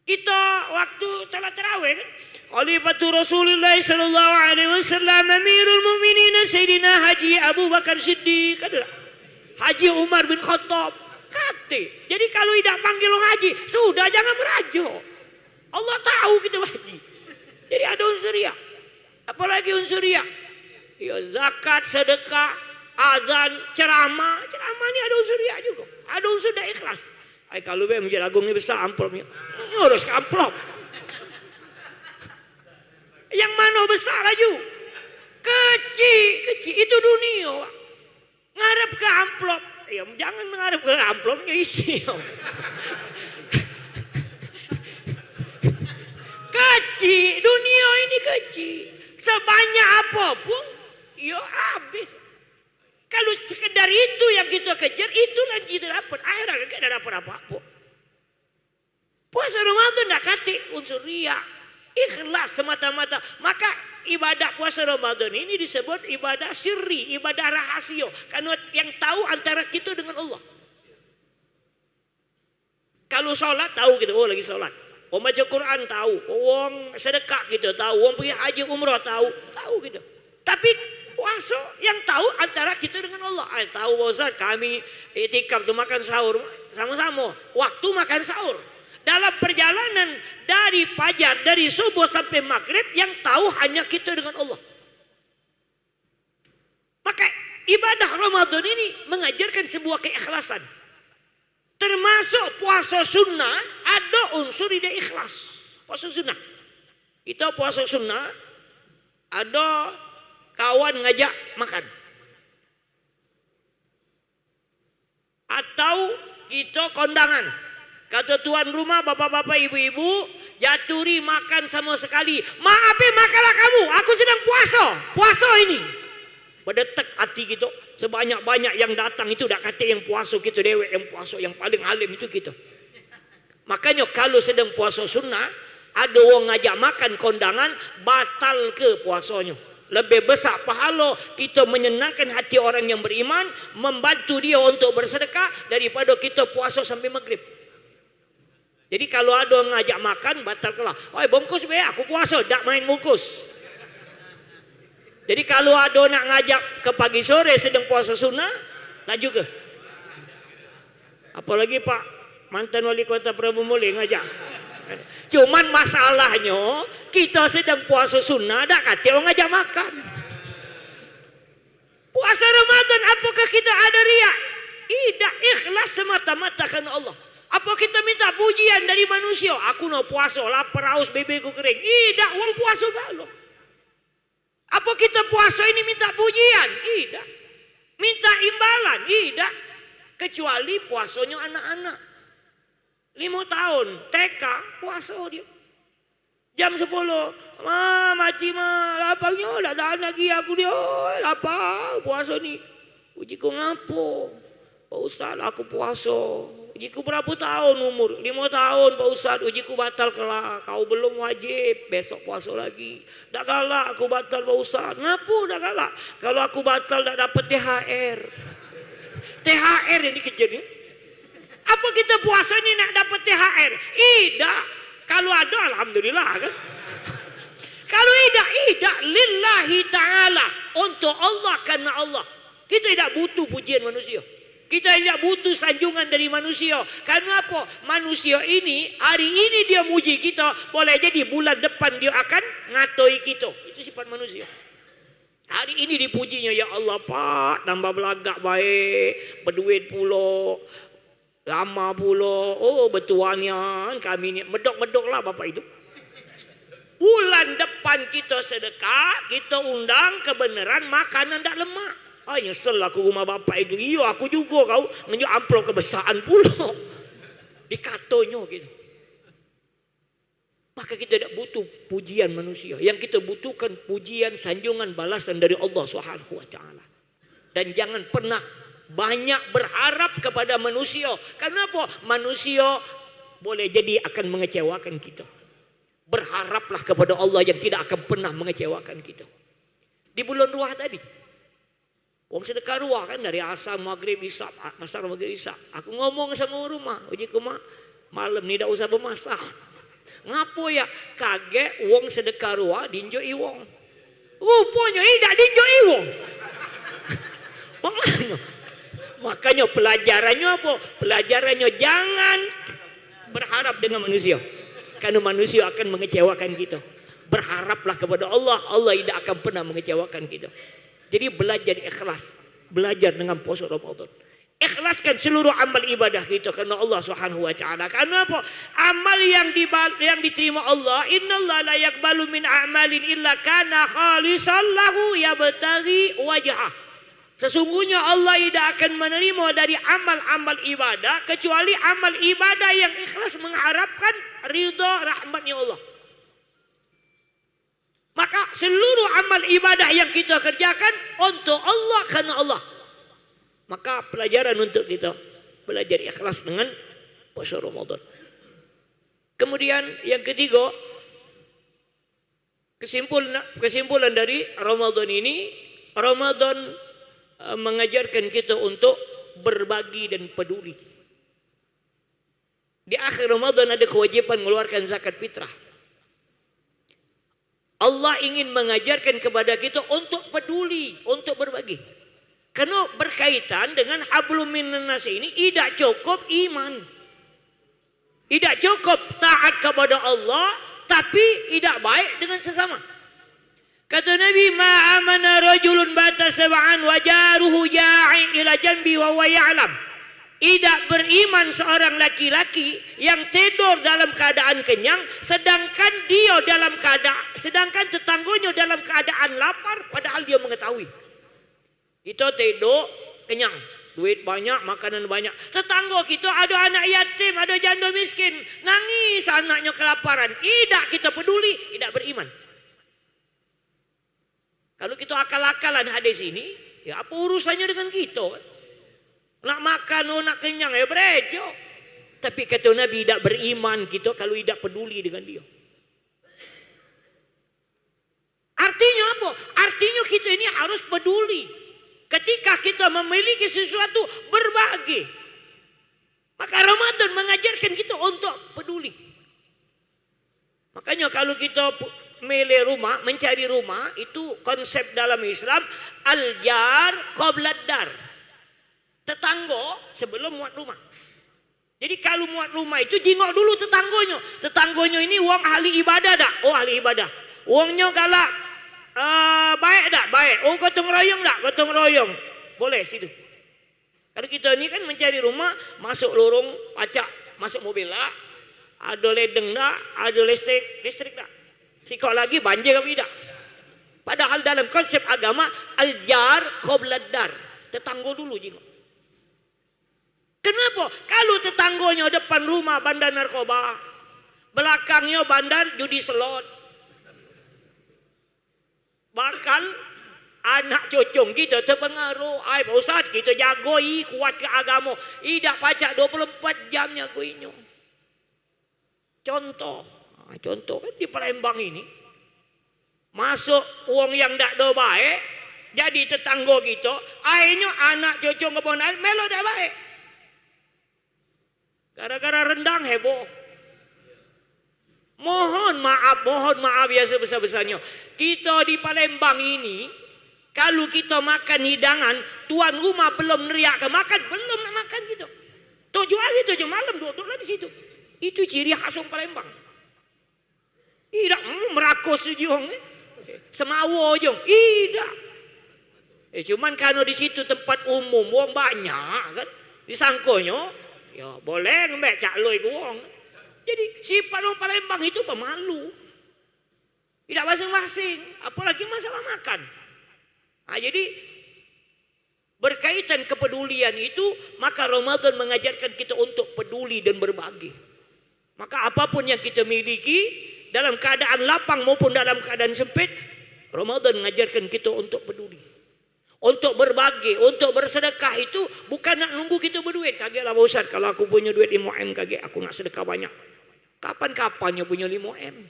Kita waktu salat tarawih kan, Khalifatul Rasulullah sallallahu alaihi wasallam, Amirul Mukminin Sayyidina Haji Abu Bakar Siddiq, kan dak? Haji Umar bin Khattab. Kate. Jadi kalau idak panggil wong haji, sudah jangan berajo. Allah tahu kita haji. Jadi ada unsur riak. Apalagi unsur riak. Ya zakat, sedekah, azan, ceramah. Ceramah ni ada unsur riak juga. Ada unsur dak ikhlas. Ai kalu be Masjid Agung ni besak amplopnyo. Ngurus ke amplop. Yang mano besak laju? Kecik, kecik. Itu dunia, Pak. Ngarep ke amplop. Ya, jangan ngarep ke amplopnyo isi. Kecik, dunia ini kecik. Sebanyak apapun, ya habis. Kalau sekedar itu yang kita kejar, itulah yang kita dapat. Akhirat kita dak dapat apa-apa. Puasa Ramadan dak katik unsur riak. Ikhlas semata-mata. Maka ibadah puasa Ramadan ini disebut ibadah sirri, ibadah rahasia. Karena yang tahu antara kita dengan Allah. Kalau sholat tahu kita, oh lagi sholat. Wong baca Quran tahu, wong sedekah kita tahu, wong pergi haji umrah tahu, tahu kita. Tapi puasa yang tahu antara kita dengan Allah. Ah, tahu Pak Ustaz, kami iktikaf tu makan sahur sama-sama. Waktu makan sahur. Dalam perjalanan dari fajar, dari subuh sampai maghrib, yang tahu hanya kita dengan Allah. Maka ibadah Ramadan ini mengajarkan sebuah keikhlasan. Termasuk puasa sunnah ada unsur ide ikhlas. Puasa sunnah. Kita puasa sunnah, ada kawan ngajak makan. Atau kita kondangan. Kata tuan rumah, bapak-bapak, ibu-ibu, jaturi makan sama sekali. Maaf, eh, makanlah kamu. Aku sedang puasa. Puasa ini. Bedetek hati kita. Sebanyak-banyak yang datang itu dak kate yang puasa, kita dewek yang puasa, yang paling alim itu kita. Makanyo kalu sedang puasa sunnah, ado wong ngajak makan kondangan, batal ke puasanyo. Lebih besak pahalo kito menyenangkan hati orang yang beriman, membantu dio untuk bersedekah, daripado kito puaso sampai maghrib. Jadi kalu ado ngajak makan, batal kelah. "Oi, bungkus be, aku puaso." Dak main bungkus. Jadi kalu ado nak ngajak ke pagi sore sedang puasa sunnah, laju ke. Apalagi Pak mantan wali kota Prabu Mulih ngajak. Cuman masalahnyo, kito sedang puasa sunnah, dak katek wong ngajak makan. Puasa Ramadan, apakah kita ada riak? Idak, ikhlas semata-mata karena Allah. Apa kita minta pujian dari manusia? "Aku no puasa, lapar, haus, bibirku kering." Idak, wong puasa galo. Apa kita puasa ini minta pujian? Idak. Minta imbalan? Idak. Kecuali puasonyo anak-anak. Limo tahun, T K, puasa dia. Jam sepuluh, "Ma, mati, Ma, laparnyo dak tahan lagi aku ni, oi, lapar, puasa ni." Uji ku, "Ngapo?" "Pak Ustaz, aku puaso." Uji ku, "Berapo taon umur?" "Limo taon, Pak Ustaz." Uji ku, "Batal kelah, kau belum wajib, besok puaso lagi." "Dak galak aku batal, Pak Ustaz." "Ngapo dak galak?" "Kalu aku batal dak dapet T H R." T H R yang dikejar ni. Apa kita puaso ni nak dapet T H R? Idak. Kalu ado, alhamdulillah kan. Kalu idak, idak lillahi ta'ala. Untuk Allah, karena Allah. Kita tidak butuh pujian manusia. Kita tidak butuh sanjungan dari manusia. Karena apa? Manusia ini, hari ini dia muji kita, boleh jadi bulan depan dia akan ngatoi kita. Itu sifat manusia. Hari ini dipujinyo, "Ya Allah, Pak, tambah belagak bae, beduit pulo, lama pulo, oh, betuah nian kami ni." Medok-medok lah bapak itu. Bulan depan kita sedekah, kita undang kebenaran makanan dak lemak. "Ah, nyesel aku rumah bapak itu." "Iyo, aku jugo kau, ngenjuk amplop kebesaan pulo." Dikatonyo gitu. Maka kita tidak butuh pujian manusia. Yang kita butuhkan pujian, sanjungan, balasan dari Allah Subhanahu wa taala. Dan jangan pernah banyak berharap kepada manusia. Karena apa? Manusia boleh jadi akan mengecewakan kita. Berharaplah kepada Allah yang tidak akan pernah mengecewakan kita. Di bulan Ruah tadi, Wong sedekah rua kan, dari asar, maghrib, isya, asar, maghrib, isya. Aku ngomong samo rumah, uji ku mak, "Malam ni dak usah bemasak." Ngapo ya? Kagek wong sedekah rua dinjoki wong. Ruponyo idak dinjoki wong. Makonyo, makonyo pelajarannyo apo? Pelajarannyo jangan berharap dengan manusia. Karena manusia akan mengecewakan kita. Berharaplah kepada Allah, Allah idak akan pernah mengecewakan kita. Jadi belajar ikhlas, belajar dengan puasa Ramadan. Ikhlaskan seluruh amal ibadah kita karena Allah Subhanahu wa taala. Karena apa? Amal yang diba-, yang diterima Allah, "Innallaha la yaqbalu min a'malin illa kana khalisan lahu yabtaghi wajhah." Sesungguhnya Allah tidak akan menerima dari amal-amal ibadah kecuali amal ibadah yang ikhlas mengharapkan ridha rahmatnya Allah. Maka seluruh amal ibadah yang kita kerjakan untuk Allah, karena Allah. Maka pelajaran untuk kita belajar ikhlas dengan puasa Ramadan. Kemudian yang ketiga, kesimpulan, kesimpulan dari Ramadan ini, Ramadan, eh, mengajarkan kita untuk berbagi dan peduli. Di akhir Ramadan ada kewajiban mengeluarkan zakat fitrah. Allah ingin mengajarkan kepada kita untuk peduli, untuk berbagi. Karena berkaitan dengan hablum minan nas ini, tidak cukup iman. Tidak cukup taat kepada Allah, tapi tidak baik dengan sesama. Kata Nabi, "Ma amana rajulun bata sab'an wa jaruhu ja'i ila janbi wa huwa ya'lam." Tidak beriman seorang laki-laki yang tidur dalam keadaan kenyang, sedangkan dia dalam keadaan, sedangkan tetanggonya dalam keadaan lapar, padahal dia mengetahui. Kita tidur kenyang, duit banyak, makanan banyak. Tetanggo kita ada anak yatim, ada janda miskin, nangis anaknya kelaparan. Idak kita peduli, idak beriman. Kalau kita akal-akalan hadis ini, ya apa urusannya dengan kita, kan? Nak makan, oh, nak kenyang, ya berejo. Tapi kata Nabi, tidak beriman kita kalau tidak peduli dengan dia. Artinya apa? Artinya kita ini harus peduli. Ketika kita memiliki sesuatu, berbagi. Maka Ramadan mengajarkan kita untuk peduli. Makanya kalau kita pu-, milih rumah, mencari rumah, itu konsep dalam Islam, al-jar qabla dar. Tetanggo sebelum muat rumah. Jadi kalau muat rumah itu jingok dulu tetanggonyo. Tetanggonyo ini wong ahli ibadah dak? Oh, ahli ibadah. Wongnyo galak, eh, baik dak? Baik. Oh, gotong royong dak? Gotong royong. Boleh situ. Kalau kita ni kan mencari rumah, masuk lorong, pacak masuk mobil dak? Ada ledeng dak? Ada listrik, listrik dak? Sikok lagi banjir apa idak? Padahal dalam konsep agama, al-jar qabla dar. Tetanggo dulu jingok. Kenapa? Kalau tetanggonyo depan rumah bandar narkoba, belakangnya bandar judi slot, bakal anak cucung kita terpengaruh. Ai, Pak Ustaz, kita jagoi, kuat ke agama. Idak pacak dua puluh empat jam nyagoinyo. Contoh, ha, contoh kan di Palembang ini, masuk wong yang dak do baik, jadi tetanggo kito, akhirnyo anak cucu keponakan melo dak baik. Gara-gara rendang heboh. Mohon maaf, mohon maaf yang sebesar-besarnyo. Kito di Palembang ini, kalu kito makan hidangan, tuan rumah belum neriak ke makan, belum nak makan kito. Tujuh hari, tujuh malam duduk-duduk lah di situ. Itu ciri khas wong Palembang. Idak, mm, merakus tu jong, eh. Semawo jong. Idak. Eh, cuman karena di situ tempat umum, wong banyak kan. Disangkonyo, ya boleh ngembek cak loi ke wong. Jadi, sifat wong Palembang itu pemalu. Idak basing-basing, apalagi masalah makan. Ha, jadi, berkaitan kepedulian itu, maka Ramadan mengajarkan kita untuk peduli dan berbagi. Maka apapun yang kita miliki, dalam keadaan lapang maupun dalam keadaan sempit, Ramadan mengajarkan kita untuk peduli. Untuk berbagi, untuk bersedekah itu bukan nak nunggu kita berduit. Kagek lah, Pak Ustaz, kalau aku punya duit limo M, kagek aku nak sedekah banyak. Kapan-kapannya punya limo M?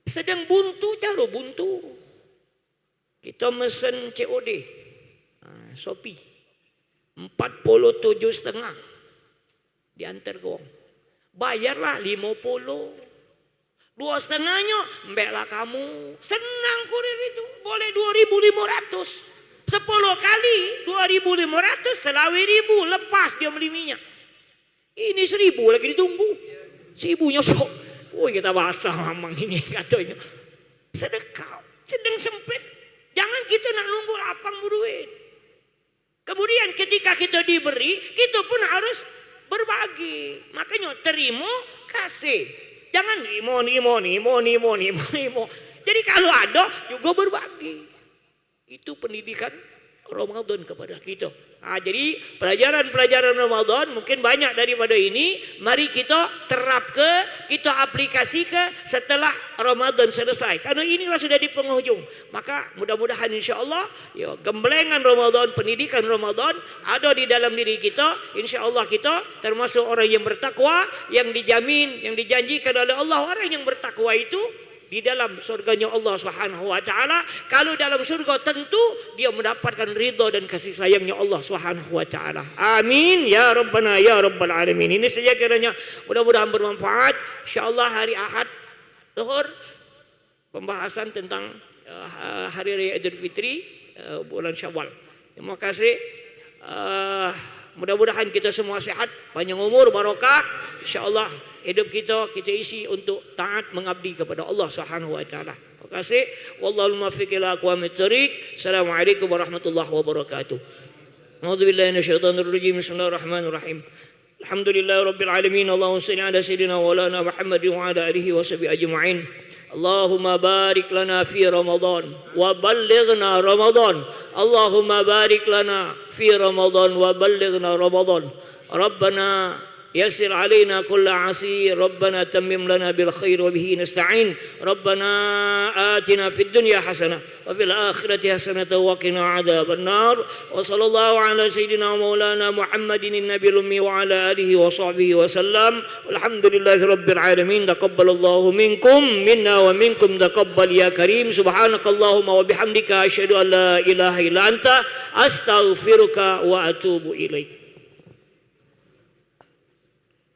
Sedang buntu, caro buntu. Kita mesen C O D. Ha, Shopee. Empat puluh tujuh setengah. Diantar ke wong. Bayarlah lima puluh. Dua setengahnyo, embeklah kamu. Senang kurir itu. Boleh dua ribu lima ratus. Sepuluh kali dua ribu lima ratus, selawe ribu. Lepas dia beli minyak. Ini seribu lagi ditunggu. Seribu nyosok. Woi, kita basah mamang ini, katanya. Sedekah. Sedang sempit. Jangan kita nak nunggu lapang beduit. Kemudian ketika kita diberi, kita pun harus berbagi. Makanya terima kasih. Jangan nimo, nimo, nimo, nimo, nimo, nimo. Jadi kalau ada, juga berbagi. Itu pendidikan Ramadan kepada kita. Ah, jadi pelajaran-pelajaran Ramadan mungkin banyak daripada ini, mari kita terapke, kita aplikasike setelah Ramadan selesai. Karena inilah sudah di penghujung. Maka mudah-mudahan, insya Allah, ya, gemblengan Ramadan, pendidikan Ramadan ada di dalam diri kita. Insya Allah kita termasuk orang yang bertakwa, yang dijamin, yang dijanjikan oleh Allah, orang yang bertakwa itu di dalam surganya Allah Subhanahu wa taala. Kalau dalam surga, tentu dia mendapatkan ridha dan kasih sayangnya Allah Subhanahu wa taala. Amin ya rabbana ya rabbal alamin. Ini saja kiranya, mudah-mudahan bermanfaat. Insyaallah hari Ahad zuhur pembahasan tentang, eh, hari raya Idul Fitri, eh, bulan Syawal. Terima kasih. Eh, mudah-mudahan kita semua sehat, panjang umur, barokah. Insyaallah hidup kita, kita isi untuk taat mengabdi kepada Allah Subhanahu wa taala. Terima kasih. Wallahul muwaffiq ila aqwamit thoriq. Assalamualaikum warahmatullahi wabarakatuh. A'udzubillahi minasyaitonirrajim. Bismillahirrahmanirrahim. الحمد لله رب العالمين. اللهم صل على سيدنا ومولانا محمد وعلى آله وصحبه أجمعين. اللهم بارك لنا في رمضان وبلغنا رمضان. اللهم بارك لنا في رمضان وبلغنا رمضان. ربنا يسر علينا كل عسير. ربنا تمم لنا بالخير وبه نستعين. ربنا آتنا في الدنيا حسنة وفي الآخرة حسنة وقنا عذاب النار. وصلى الله على سيدنا ومولانا محمد النبي الأمي وعلى آله وصحبه وسلم. والحمد لله رب العالمين. تقبل الله منكم، منا ومنكم. تقبل يا كريم. سبحانك اللهم وبحمدك. أشهد أن لا إله إلا أنت. أستغفرك وأتوب إليك.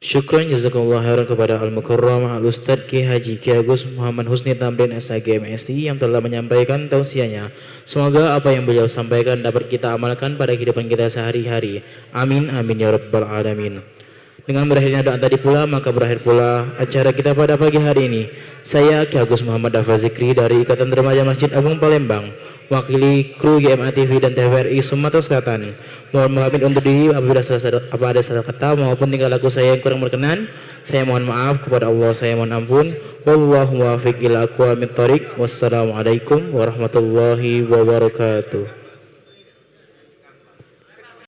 Syukran jazakallah khairan kepada Al-Mukarram Al-Ustadz Kiai Haji Kiai Agus Muhammad Husni Tamrin S H G M Si yang telah menyampaikan tausiahnya. Semoga apa yang beliau sampaikan dapat kita amalkan pada kehidupan kita sehari-hari. Amin, amin ya rabbal alamin. Dengan berakhirnya doa tadi pula, maka berakhir pula acara kita pada pagi hari ini. Saya Kiai Agus Muhammad Dafa Zikri dari Ikatan Remaja Masjid Agung Palembang, wakili kru G M A T V dan T V R I Sumatera Selatan. Mohon pamit undur diri apabila salah, salah, apa ada salah kata maupun tingkah laku saya yang kurang berkenan. Saya mohon maaf, kepada Allah saya mohon ampun. Wallahu muwaffiq ila aqwamit thoriq. Wassalamualaikum warahmatullahi wabarakatuh.